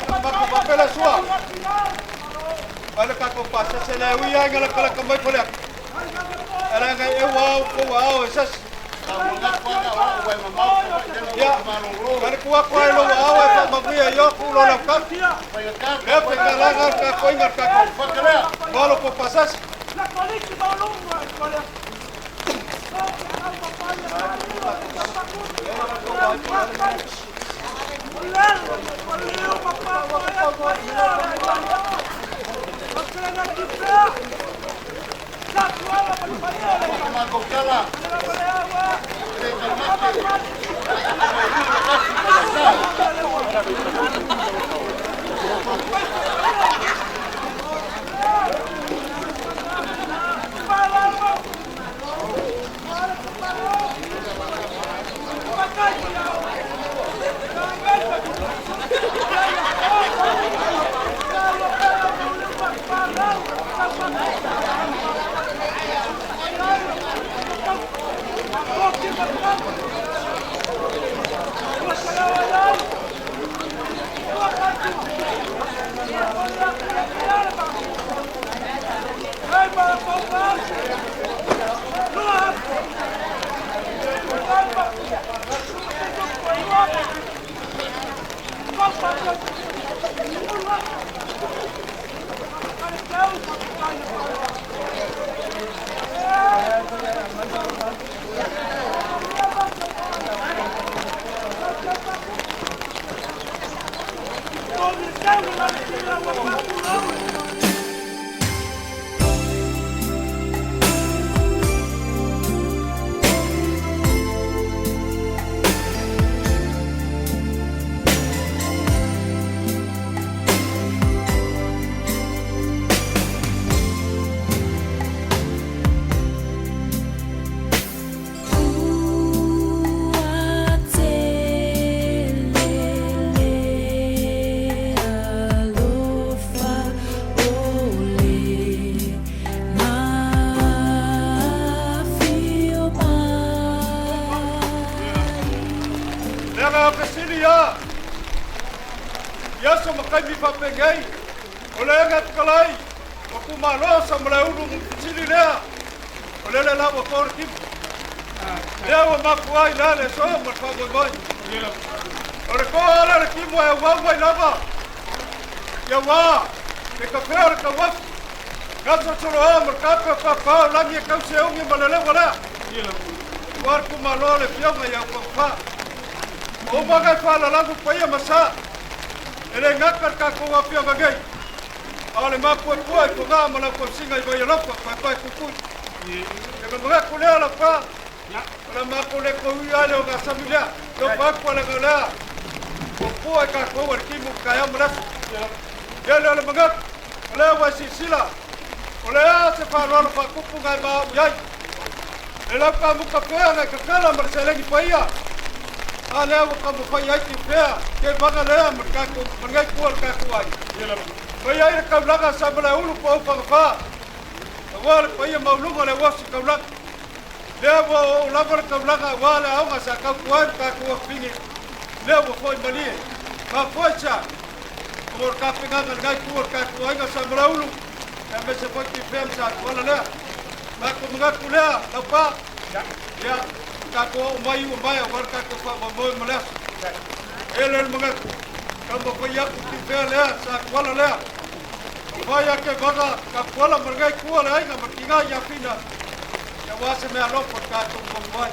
ka mako wapela sua. Ai le kako pa se se le ui ai ngala kala ka mai fo lea. Ala ngai e wau ko wau e sas. Ia, kare kua kua e lo wau e pa maguia i o ku lo la ka. Le pe ka la ngar ka koi ngar ka ko. Malo ko pasas. Leaga o fesili a i aso ma taimi faapenei, o le aga tukalai o kumalo sa Malaeulu fesili lea, o lele la ua to le timu. Lea ua mafua ai la le aso ma le faamoemoe. O le toa ala le timu e auau mai lava. Ia wā, ke kafea o le tauafu. Gasa soloa ma le kape o papao lagi e kauseungi ma le lewa lea. Ua le kumalo le fioga i au pangawha. O umaga e whaalalagu paia ma sa. E le ngaka le kākou afioga nei. A o le mapuepua i fogaa ma lau tausiga i Vaialofa, paepae kukui. E mamagaku lea lau pa. O la mākou le koui ale o gasami lea. Leo paaku ale ngau lea. O pua e kākou a le timu kai au ma le aso. Ia lea o le manatu. O lea ua e silasila. O le a se faaaloalo faakupu ngai ma au iai. Le lau kamuka pea ngai kakala ma le seleni paia. A lea ua taumafai ai Tifea, ke vaga lea ma le kākou, ma lenei pua le kākou ai. Mai ai le taulaga sa Malaeulu po o Fagafā. Aua le paia maualuga o le auasi taulaga. Lea ua oo lava le taulaga aua le aoga sa tautua ai le tatou afafine. Lea ua foi malie. Mafua i se a? Ona o le tapenaga i lenei itu o le tatou aiga sa Malaeulu, aemaise foi Tifea ma Satuala lea. Tatou manatu lea, laupa. Ia, tatou oo mai ua maea aua le tatou faamoemoe ma le aso. E le le manatu, taumafai atu Tifea lea, Satuala lea. Mafai ake vaga Satuala ma lenei itu o le aiga ma le tiga ia Fina. Ia aua se mea alofa o le tatou momoe.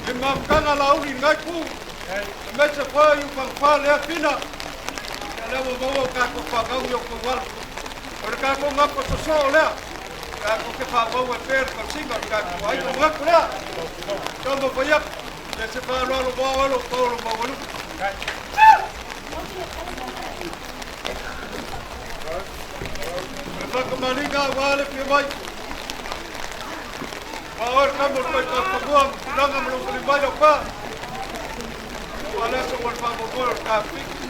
I mafutaga lauli i lenei itu, aemaise foi i Ufagafā lea Fina. Ia lea ua maua o tatou faagauni o tou alo. O le tatou gafa sosoo lea. Tatou te faaauau ai pea le tausiga o le tatou aiga. Manatu lea. Taumafai atu. Ia se faaaloalo mo ao alo paolo maualuga. O le whakamaliga aua le fia mai. Wa oe le kamo le koe ma tulaga ma lou falimai lau pa. Ua le aso mo le faamoemoe o le tafiki.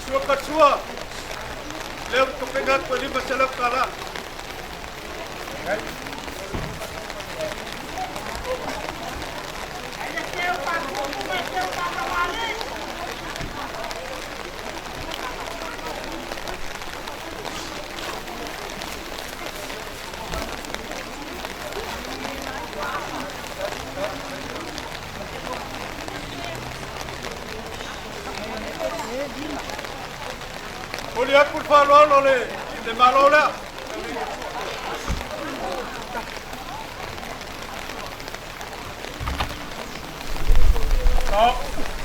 Sua katsua, lea ua topega atu e $500. Oli atu le faaaloalo le, le Malo lea.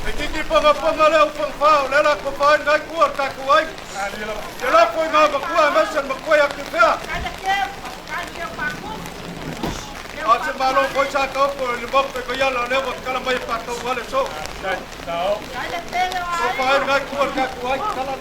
E titi pongaponga lea upangawha o le la ko whae ngai kua o tatou ai. Te lafo i ngā makua e maise le makua ia Tifea. A se malo foi sa ka oko i le moku e koiala o lea ua kala mai e pātou wale so. Ko whae ngai kua o tatou ai. Kala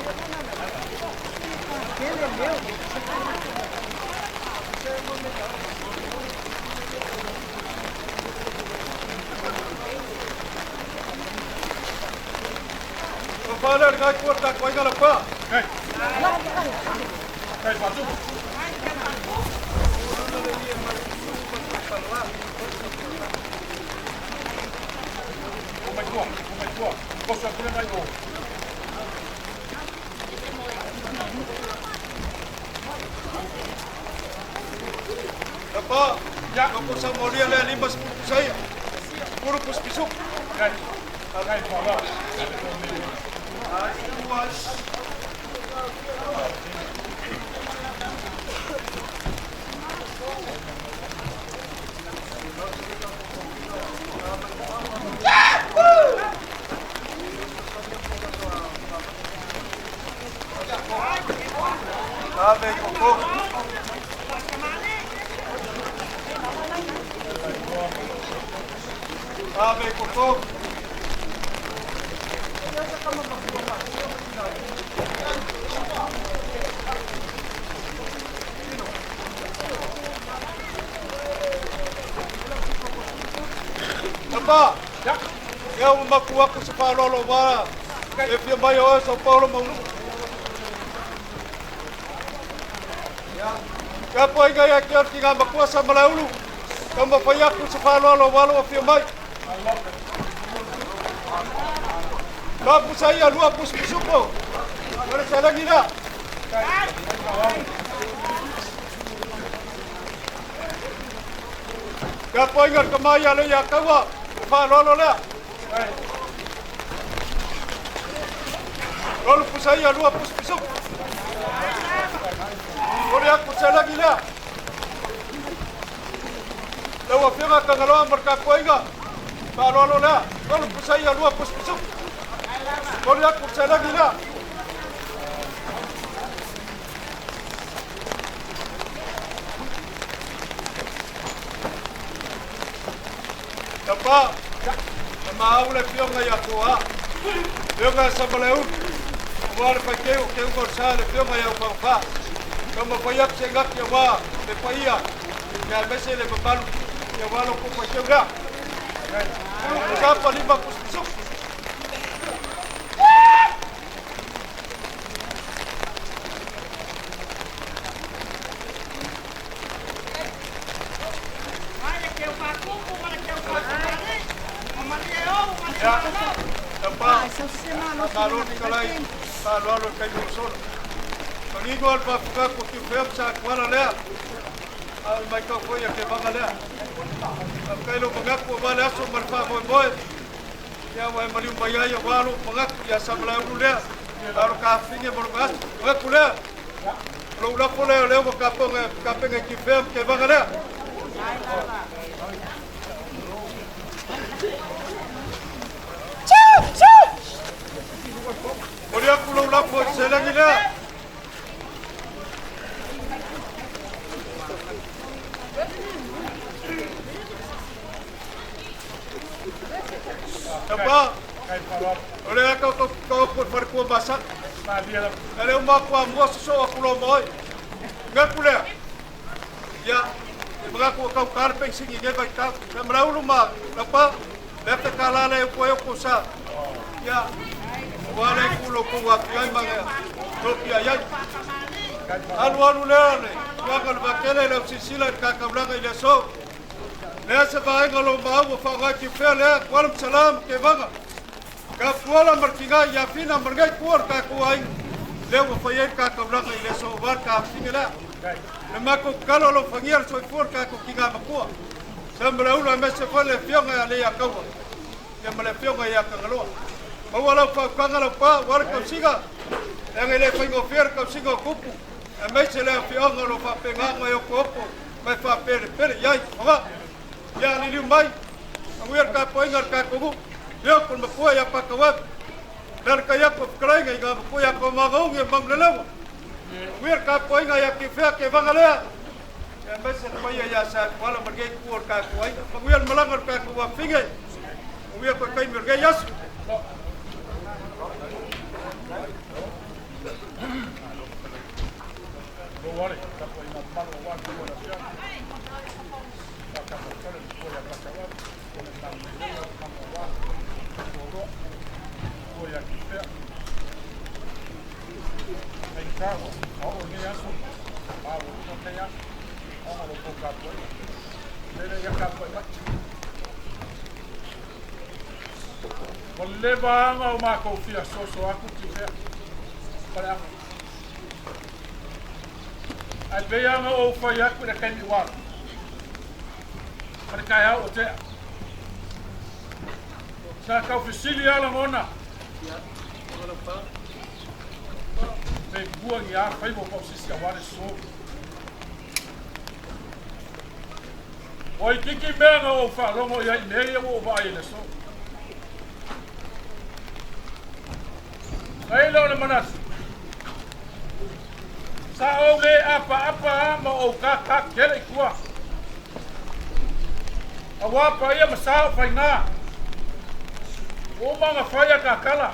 Ko whae lea ngai kua o tatou ai ngala pā. Lapa, ya, ko sa molia lea lima sepuluh pusaia. Puru pus pisuk. Ave koko. Ave koko. Lapa, ia ua maku aku se faaaloalo wa e fia mai o oe Sao Paulo Maunu. Ia poaiga ia ke o le tiga makua sa Malaeulu. Taumafai atu se faaaloalo aua lou afio mai. Fa pusa ia lua pusupusupo. O le selegi lea. Tapuaiga a le tama ia Leiataua, le faaaloalo lea. Tolu pusa ia lua pusupusupo. Momoli atu le selegi lea. Lau Afioga Tagaloa ma le tapuaiga faaaloalo lea. Tolu pusa ia lua pusupusupu. Momoli atu le selegi lea. Tapa, na maau le afioga ia Toa, afioga ia Samalaeulu, aua le faiteu o Teuga o le Sa, le afioga ia Aufaofa. Taumafai atu se gati aua le paia ia aemaise le mamalu aua lo outou faiteu lea. Sapa lima pusupusupu. Ia, tapa, malo fetalai, faaaloalo i le taimi ua sola. Manino lava le faafuga ko Tiufea ma Satuala lea, a o le matau foi a Tevaga lea. Faafetai lou manatu aua le aso ma le faamoemoe, ia ua e maliu mai ai aua lou manatu ia Samalaeulu lea, a o le tafafine ma lona aso. Manatu lea, o lou lafo lea o lea ua tapena i Tiufea ma Tevaga lea. Momoli atu lou lafo i le seleni lea. Tapa, o le ata o tau i faletua masani. E le uma atu amua sosoo atu loa ma oe. Ngaku lea. Ia, e manatu ua tauta le penisini i lenei vaitau. Sa Malaulu ma Lapa, le afe tala lea e upu ai o Kosa. Ia, aua le itu lo kou afi ai ma topia i ai. Alu alu lea le tulaga o le vaatele le au silasila i le tataulaga i le aso. Lea se vaega o lo maau ua faaaoga i Tiufea lea, Kuala Masala ma Tevaga. Ka fuala ma le tiga ia Fina ma lenei itu o le tatou aiga, lea ua fai ai le tataulaga i le aso aua le tafafine lea. Le matou tatalo o lo o fagia le soifua o le tatou tiga matua. Sa Malaula aemaise foi le afioga ia Leiataua ia ma le afioga ia Tagaloa. Maua lau faautaga lau pa aua le tausiga, leaga e le faigofie le tausiga o tupu, aemaise le afioaga o lo o faapena ona e otooto ma e faapelepele i ai. Oga! Ia liliu mai, manuia le tapuaiga a le tatou nuu. Leo ko le matua ia Patauavi. Le alatai atu o fetalaiga i ngā matua ia Toamagauni e Maunalelewa. Manuia le tapuaiga ia Tiufea Tevaga lea. Ia aemaise le paia ia Satuala ma lenei itu o le tatou aiga. Manuia le malaga o le tatou afafine. Manuia toe taimi o lenei aso. Ua leva lava o matou fia soso atu Tiufea Faleafa. Ae pei lava ona ou fai atu i le taimi ua alu, ma le taeao ua tea. Sa tau fesili lava lagona, pe mua ni a faiva o Pausisi aua le so. Ua itiiti mea na ou faalogo i ai i mea ia ua ou vaai i le so. Na i ai lea o le manatu, Sa ou le apaapa a ma ou kākā tele i tua. Aua paia ma sa o faigā. Ua uma ona fai a kakala.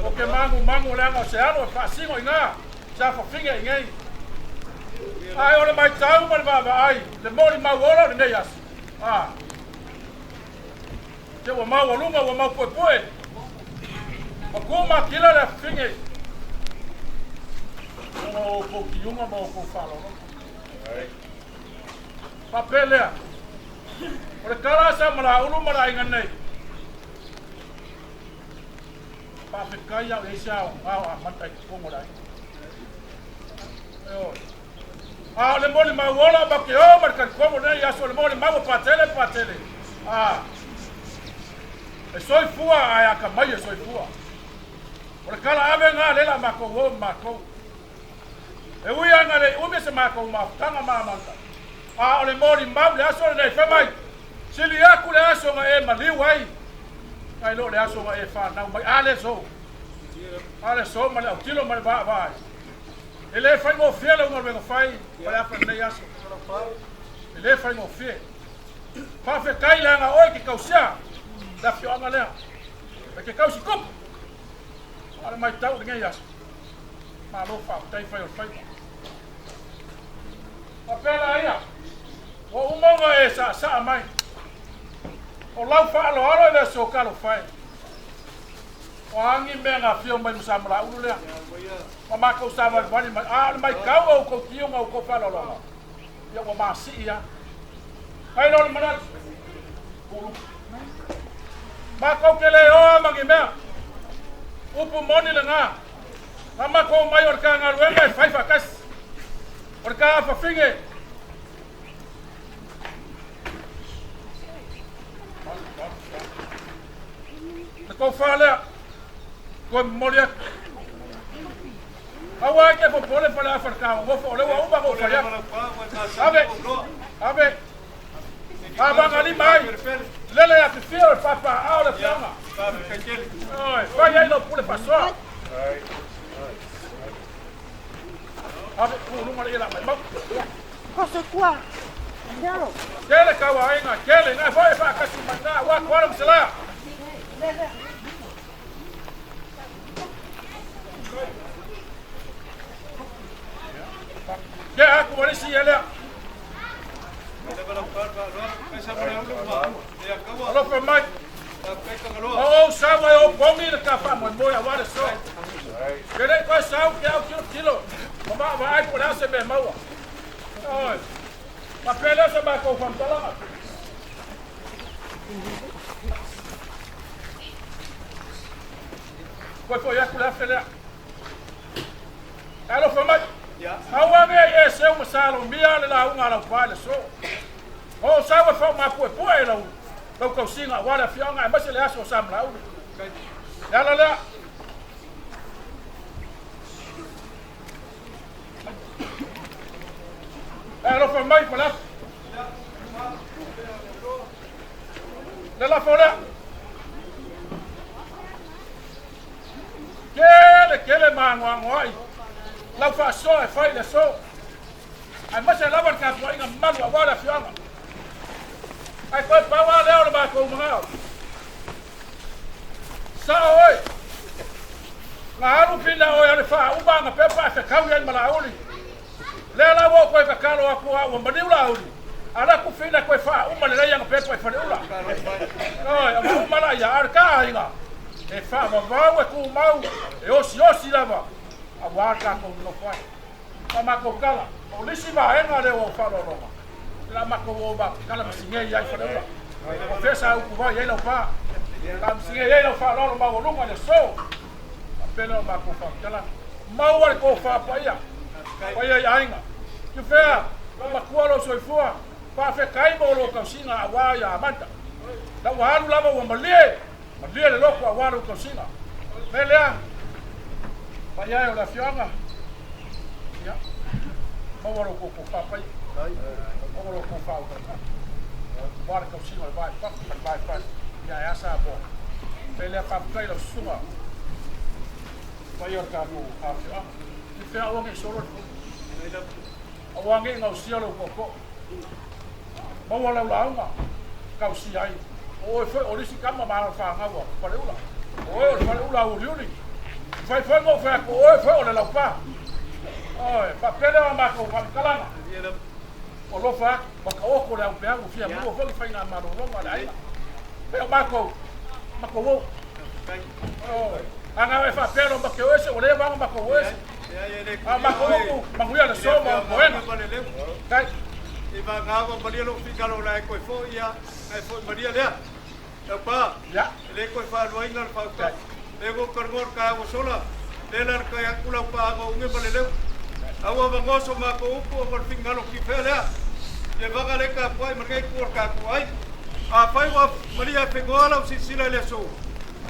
O ke magumagu leaga o se alo e faasino i gā sa fafine i nei. Ae o le maitau ma le vaavaai, le molimau ola o lenei aso. A. Te ua maualuga, ua maupuepue, ua ku makila le afafine ona o outou tiuga ma outou faaaloalo. Faapea lea, o le tala a Samalaulu ma le aiga nei, faafetai au i ai se aoga o amata i totonu o le aiga. Ioe. A o le molimau ola ma ke o ma le talitonu lenei aso, o le molimau o Patele Patele. A, e soifua ae atamai e soifua. O le tala ave gā lea la matou o ma matou. E ui lava ina le i umi se matou mafutaga ma Amanda, a o le molimau i le aso lenei, fai mai, sili atu le aso na e maliu ai, nai lo le aso na e fanau mai. A le so, a le so ma le autilo ma le vaavaai. E le faigofie lau galuega fai ma le afa i lenei aso. E le faigofie. Faafetai leaga oe ke tausia le afioaga lea. E ke tausi tupu. A o le matau i lenei aso, malo faafetai fai o le faiva. Faapea laia, ua uma ona e saasaa mai. O lau faaaloalo e le aso talofa e. O a ni mea na afio mai ma Samalaulu lea. Ma matou savalivali mai. A o le maitau o outou tio ma outou faaaloaloga, ia ua masii lava. Ai lea o le manatu, pulu. Matou te le oa ma ni mea. Upu moni lena. Na matou omai o le ta galuega e fai faatasi. O le ta afafine. Le tofa lea, toe momoli atu. Aua e te popole Faleafa i le tagogofo, o lea ua uma ona ou fai atu. Ave, ave, avagalima ai, lele afifio le papaaao o le afioaga. Oi, fai ai lau pule faasoa. Ave, puluga le ia la mai mau. Tele tauaiga, tele, na foi e faatasi mai na, ua atu ala ma Sela. Ke aku ma le isi ia lea. Alofa mai. O ou sau ai o pogi le ta faamoemoe aua le so. Ke le i toe sau ke au tilotilo ma vaavaai po o le a se mea e maua. Oi. Faapea lea o se matou faamatalaga. Toe foi atu le afe lea. Alofa mai. Aua ne i e seu ma salomia le lauga a lau pa i le aso. O ou sau e faaumapuepue i lau lau tausiga aua le afioaga aemaise le aso o Samalauli. Le ala lea. E alofa mai Faleata. Le lafo lea. Kele kele maanoanoai lau faasoa e fai i le aso. Aemaise lava le tapuaiga mamalu aua le afioaga. Ae toe pau lava lea o le matou manao. Sao oe. Na alu pina oe a le faauma ana pepa e fetaui ai ma Laauli. Lea la ua ou toe tatalo atu a ua maliu Laauli, ala atu fina toe faauma lelei ana pepa i Faleula. Oi, a ua uma laia, a o le ta aiga, e faavavau, e tumau, e osiosi lava, aua le tatou nonofo ai. Ma matou tala, o le isi vaega lea ua ou faaaloaloga, o le a matou o ma tala masigei ai i Faleula. O fea sa utu vai ai lau pa, ta masigei ai lau faaaloalo maualuga i le aso. Faapea lea o matou faamatalaga. Maua le tofa paia, paia i aiga. Tufea, ua matua lou soifua, faafetai mo lou tausiga aua ia Amanda. La ua alu lava ua malie, malie le loto aua lou tausiga. Mea lea, paia e o le afioaga, ia, maua lou tofa paia, maua lou tofa utautala. Aua le tausiga o le va i fafo ma le va i fale, ia ae a Samoa. Mea lea, faafetai i lau susuga. Paia o le tatou afioaga. I fea aua ne i solo le fono. Aua ne i gausia lou tootoo. Maua lau lauga, gausia ai. O oe foi o le isi tama ma alo fanau a Faleula. O oe o le Faleula uliuli. Fai foi ma ou fai atu, o oe foi o le laupa. Oi, faapea lea o matou faamatalaga. O alofa atu, whakaoko le au peau, fia mua foi le faiga malologa a le aiga. Pei o matou, matou ou. A na e faapea lo matou ese, o leva ona matou ese. A matou upu, manuia le so ma o poena. Kai. I vagaua malia lou finagalo o le a e toe fo'i ia, na e fo'i malia lea. Taupa, e le toe faaluaina le faautaga. Lea ua ou talanoa i le taeao ua sola, lea la na tai atu lau paaga o Uge ma Leleu. A ua avanoa so matou upu ona o le finagalo tifea lea. Ia vaga lea tapuai ma lenei itu o le tatou aiga. Afai ua malia afenoa lau silasila i le aso,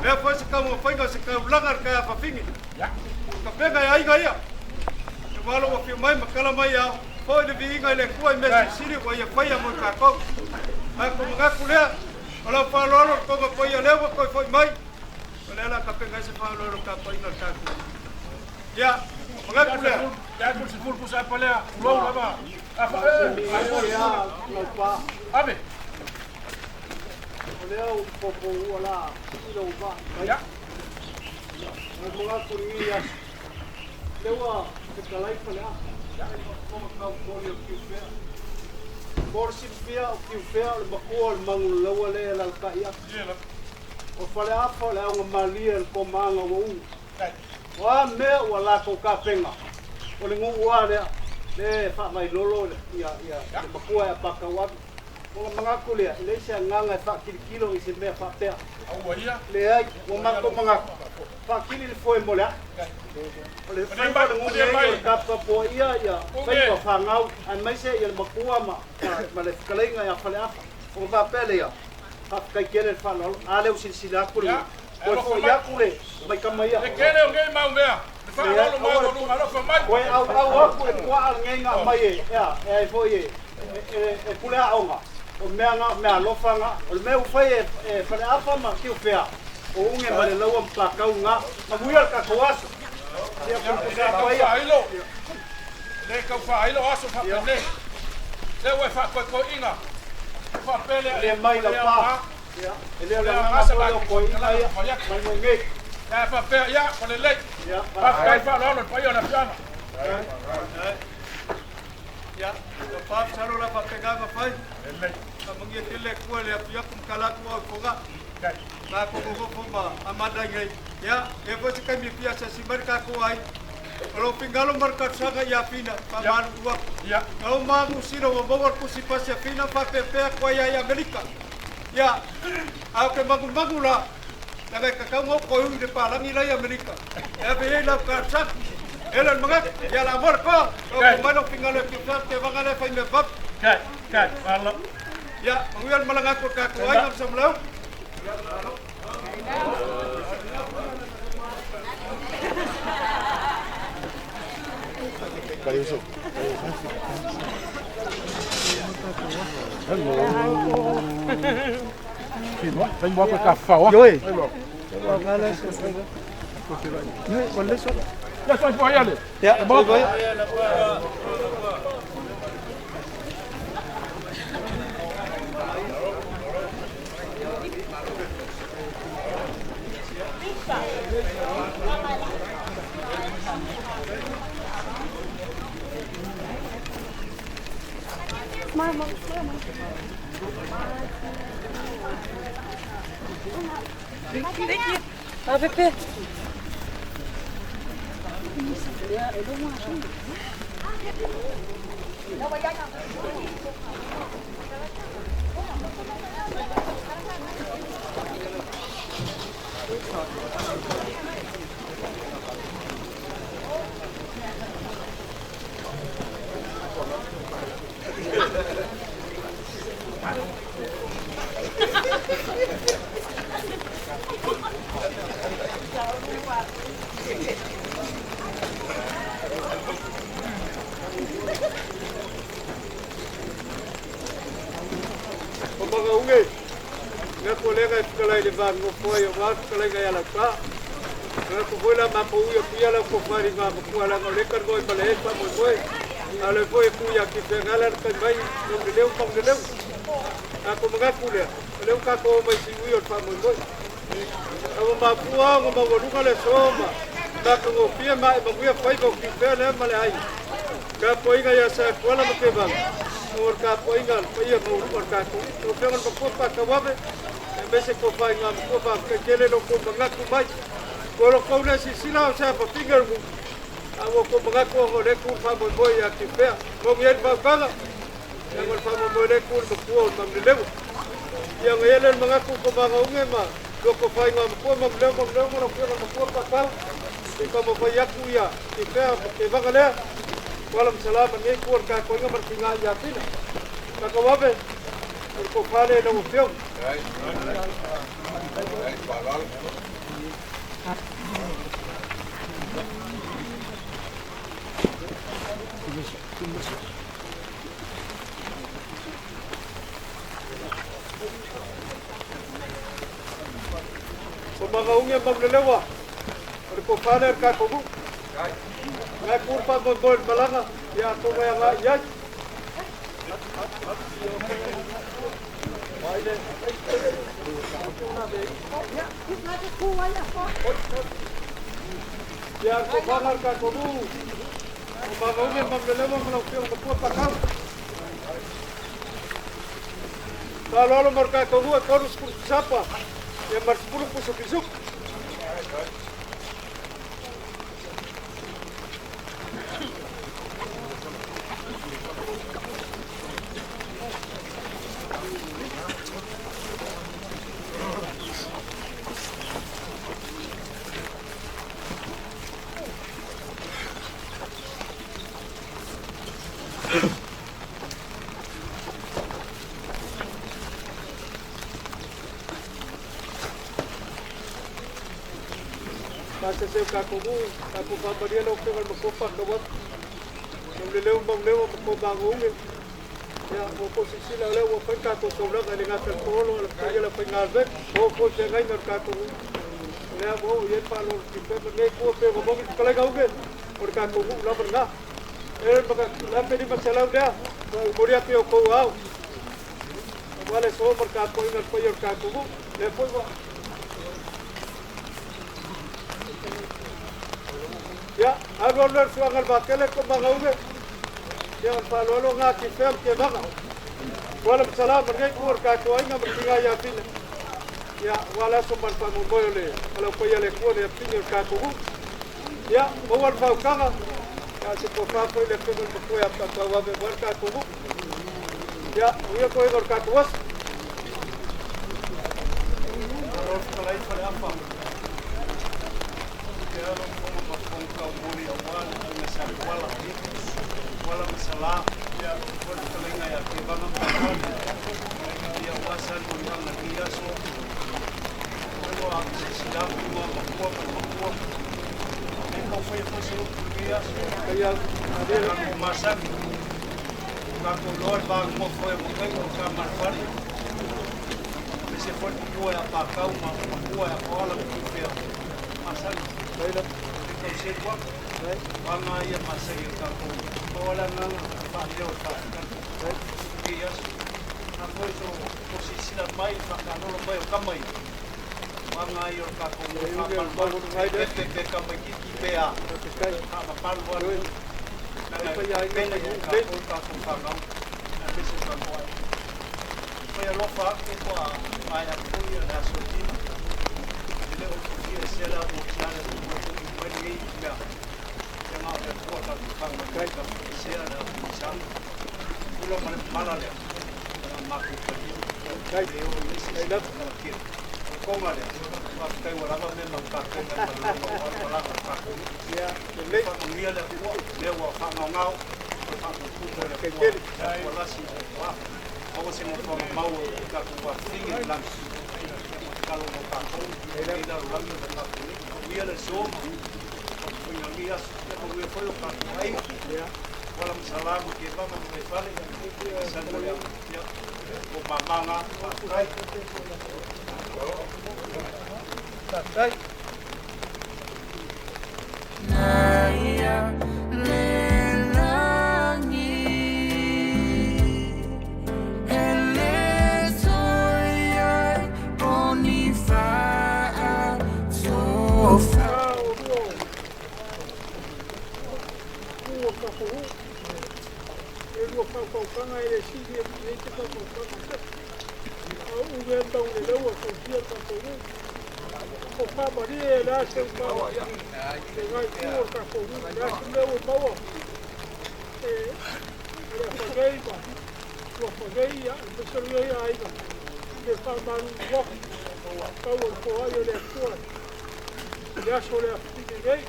lea foi se taumafaiga o se taulaga i le taeao fafine. O tapena e aiga ia. E ua lou afio mai ma tala mai ao foi le viiga i le Atua i mea silisili ua ia faia mo i tatou. Matou manatu lea, o lau faaaloalo le toga paia lea ua toe foi mai, o lea la tapena ai se faaaloalo tapuaiga a le tatou. Ia, manatu lea. Ave. O lea ua popo ua la i lou vaa mai. O manatu i lenei aso, lea ua fetalai Faleafa. Fofoga taupoli o Tiufea. Mo le silafia o Tiufea o le matua o le Manuleleua lea e alalatai atu. O Faleafa o le augamalie o le komaaga ua umi. O a mea ua latou tapena, o le nuu a lea, lea e faavailolo ia le matua ia Patauave. Ona manatu lea, e leai se agaga e faakilikilo i se mea faapea. Leai, ua matou manatu, faakili le foe mo le ae. O le faiva o le nuu nei o le taputapuaia ia faiva fanau, aemaise ia le matua ma le fetalaiga ia Faleafa. Ona faapea lea, faafetai tele le faaaloalo, a lea ua silasila atu le nuu, toe foi atu le mai tama ia. Le tele o nei mau mea, le faaaloalo maualuga alofa mai. Toe auau atu le puaa lenei na aumai e, ea, e ai foi e, e pule aoga, o mea na, o mea alofa na, o le mea ua fai e Faleafa ma Tiufea, o Uge ma Lelaua ma Pakau na, manuia le tatou aso. Sia pusapusa atu ai ia. Le tau faailo aso faapenei. Lea ua e faatoetoeina. Faapea lea. Le mai lau pa. E le o le agaga foi o koeina ia, mai mo nei. Ia faapea, ia, ua lelei. Faafetai faaaloalo i le paia o le afioaga. Ia, ua pa masalo la faapena ma fai. Faamanuia tele le Atua i le afiafi ma tala atu au i Fogaa. Matou nonofo ma Amanda i nei. Ia, e foi se taimi e fia asiasi mai le tatou aiga. O lou finagalo ma le talosaga ia Fina, faamalulu atu. Na uma Niu Sila ua maua le tusi pasi a Fina faapeapea atu ai ia i Amerika. Ia, ae ou te manumanu la, leaga e tatau ona ou toe ui i le palagi la i Amerika e ave i ai lau talosaga. E le o le manatu, ia la moa le toa, taoto mai lou finagalo e Fina, te vaga lea fai mea vave. Ia, manuia le malaga atu o le tatou aiga ma Samalaeulu. O Magauge, mea kolega e fetalai i le va nofo ai aua le fetalaiga ia Laupa. Manatu foi la matou ui atu ia lau tofa i le igoa-matua leaga o lea e talanoa i Malae faamoemoe. A o lea foi e tu ia Kifeagala le tai mai Maunaleu Maunaleu. Tatou manatu lea, o lea ua tatou omai i Siui o le faamoemoe. A ua mafua ona maualuga le aso ma matagofie ma ae manuia faiva o Kifea lea ma le aiga. Tapuaiga ia Saefuala ma Tevaga, o le tapuaiga a le paia maualuga o le tatou Lau Afioga i le Matua Patauave, aemaise tofa i Matua, faafetai tele lo outou manatu mai. Ua lo outou le silasila o se afafine o le nuu, a ua outou manatu ona o lea e tu le faamoemoe ia Kifea. Momi ai le faautaga, Ia ngol fa mo le ku le ku o mam le lewa. Ia ngai le mangaku ko manga unge ma lo ko fai ngā makua ma leo ma leo ma lo pia ma makua pa tau. I ka mo fai aku ia ki pea ma ke vanga lea. Wala msalama nei ku ka ko inga mar ki ngā ia pina. Ka ka wawe o ko fale na o feo. Ai. Ai, palalo. O manga unge ma lelewa. O ko fale ka ko bu. Ngai kurpa mo gol malanga ia to mai nga ia. Ia ko fale ka ko bu. O manga unge ma lelewa ma lo pio ma ko pa kau. Palolo mar ka ko bu ko rus sapa. Ia mar spulu ku sopizuk. Pasa se ka ko bu ka ko pa maria lo ke mal ko pa ko wat. Le leu ma leu ma ko ba ngunge. Ya o ko si si la leu o pa ka ko so la le nga ko lo la pa la pa nga ve o ko se ngai mer ka ko. Le bo ye pa lo ki pe ne ko pe mo ki ka la unge. Por ka ko bu la na. E ma ka la pe ni ma se la lea. Moria pe o ko au. Wale so mar ka ko inga pa yor ka ko bu. Le foi wa. Ya, alu alu suangal bakele ko mangauge. Ya palolo nga ki fem ke banga. Wala salam ngai kur ka ko inga mertinga ya pin. Ya wala so man pa mo boyole. Wala ko ya le ko le pin ka ko. Ya, mo war fa kanga. Ya se ko fa ko le ko mo ko ya pa pa wa be war ka ko. Ya, uya ko igor ka ko was. Ro kalai fale apa. Ke alo ko ma ko ka mori awal na sa wala. Wala masala ya ko kalenga ya ke banga pa. Ya wasan mo nang na so. Ko a sila ko ma ko ma ko. E ko foi foi so dia so. Kaya ade masan. Ka ko lor ba mo foi mo kai ko ka marfari. Se foi ko ya pa ka ma ko ya ko la ko pe. Masan. Baila. Ko se ko. Wanga ia masai ka ko. Wala nga pa leo ta. Ia na foi so ko si sila mai fa ka no mai o kamai. Wanga ia ka ko mo ka pa pe pe pe ka mai ki ki pe a. Ka ma pa lo lo. Na na pe na ka ko ka ko ka na. Na pe se ka ko. Foi a lofa ke ko a mai a ko ia na so ti. Le o ki se la o ki ala ko ko ko ni ia. Ia ma e ko ka ka ma kai ka se la o sa. Ulo ma mala le. Ma ko ko ni. Kai le o ni se Kai la. Ki. Ko ma le. Ma kai wala ma me ma ka ko ma ma wala ka ko. Ya, le Fa mo le ko le wa fa ngau ngau. Fa ko ku le Ke ko. keli. Wala si wa. Awa se mo fa mau ka ko wa tingi lang. Ka lo ka ko. Le la la la ka ko. Ia le so. Ko ia ia ko ia foi o ka ko ai. Ya. Wala msalama ke mama mo fale sa mo ya. Ya. Ko mamanga kai. Kai. Suafa nei, ia, aemaise o lenei aiga, le faamalulu atu, tau o le foai o le Atua i le aso o le afifine nei.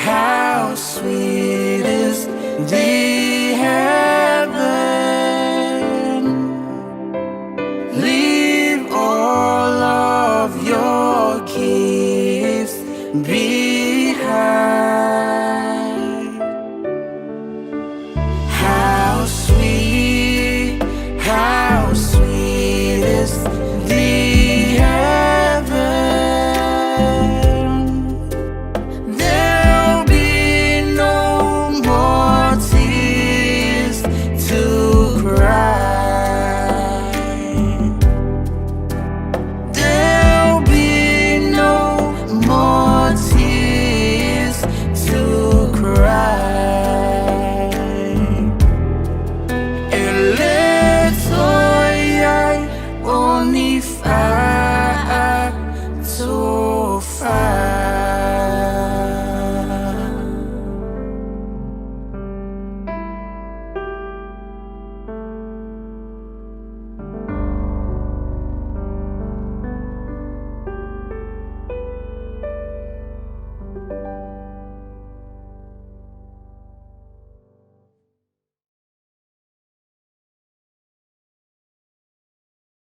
How sweet is the heaven. Leave all of your gifts behind.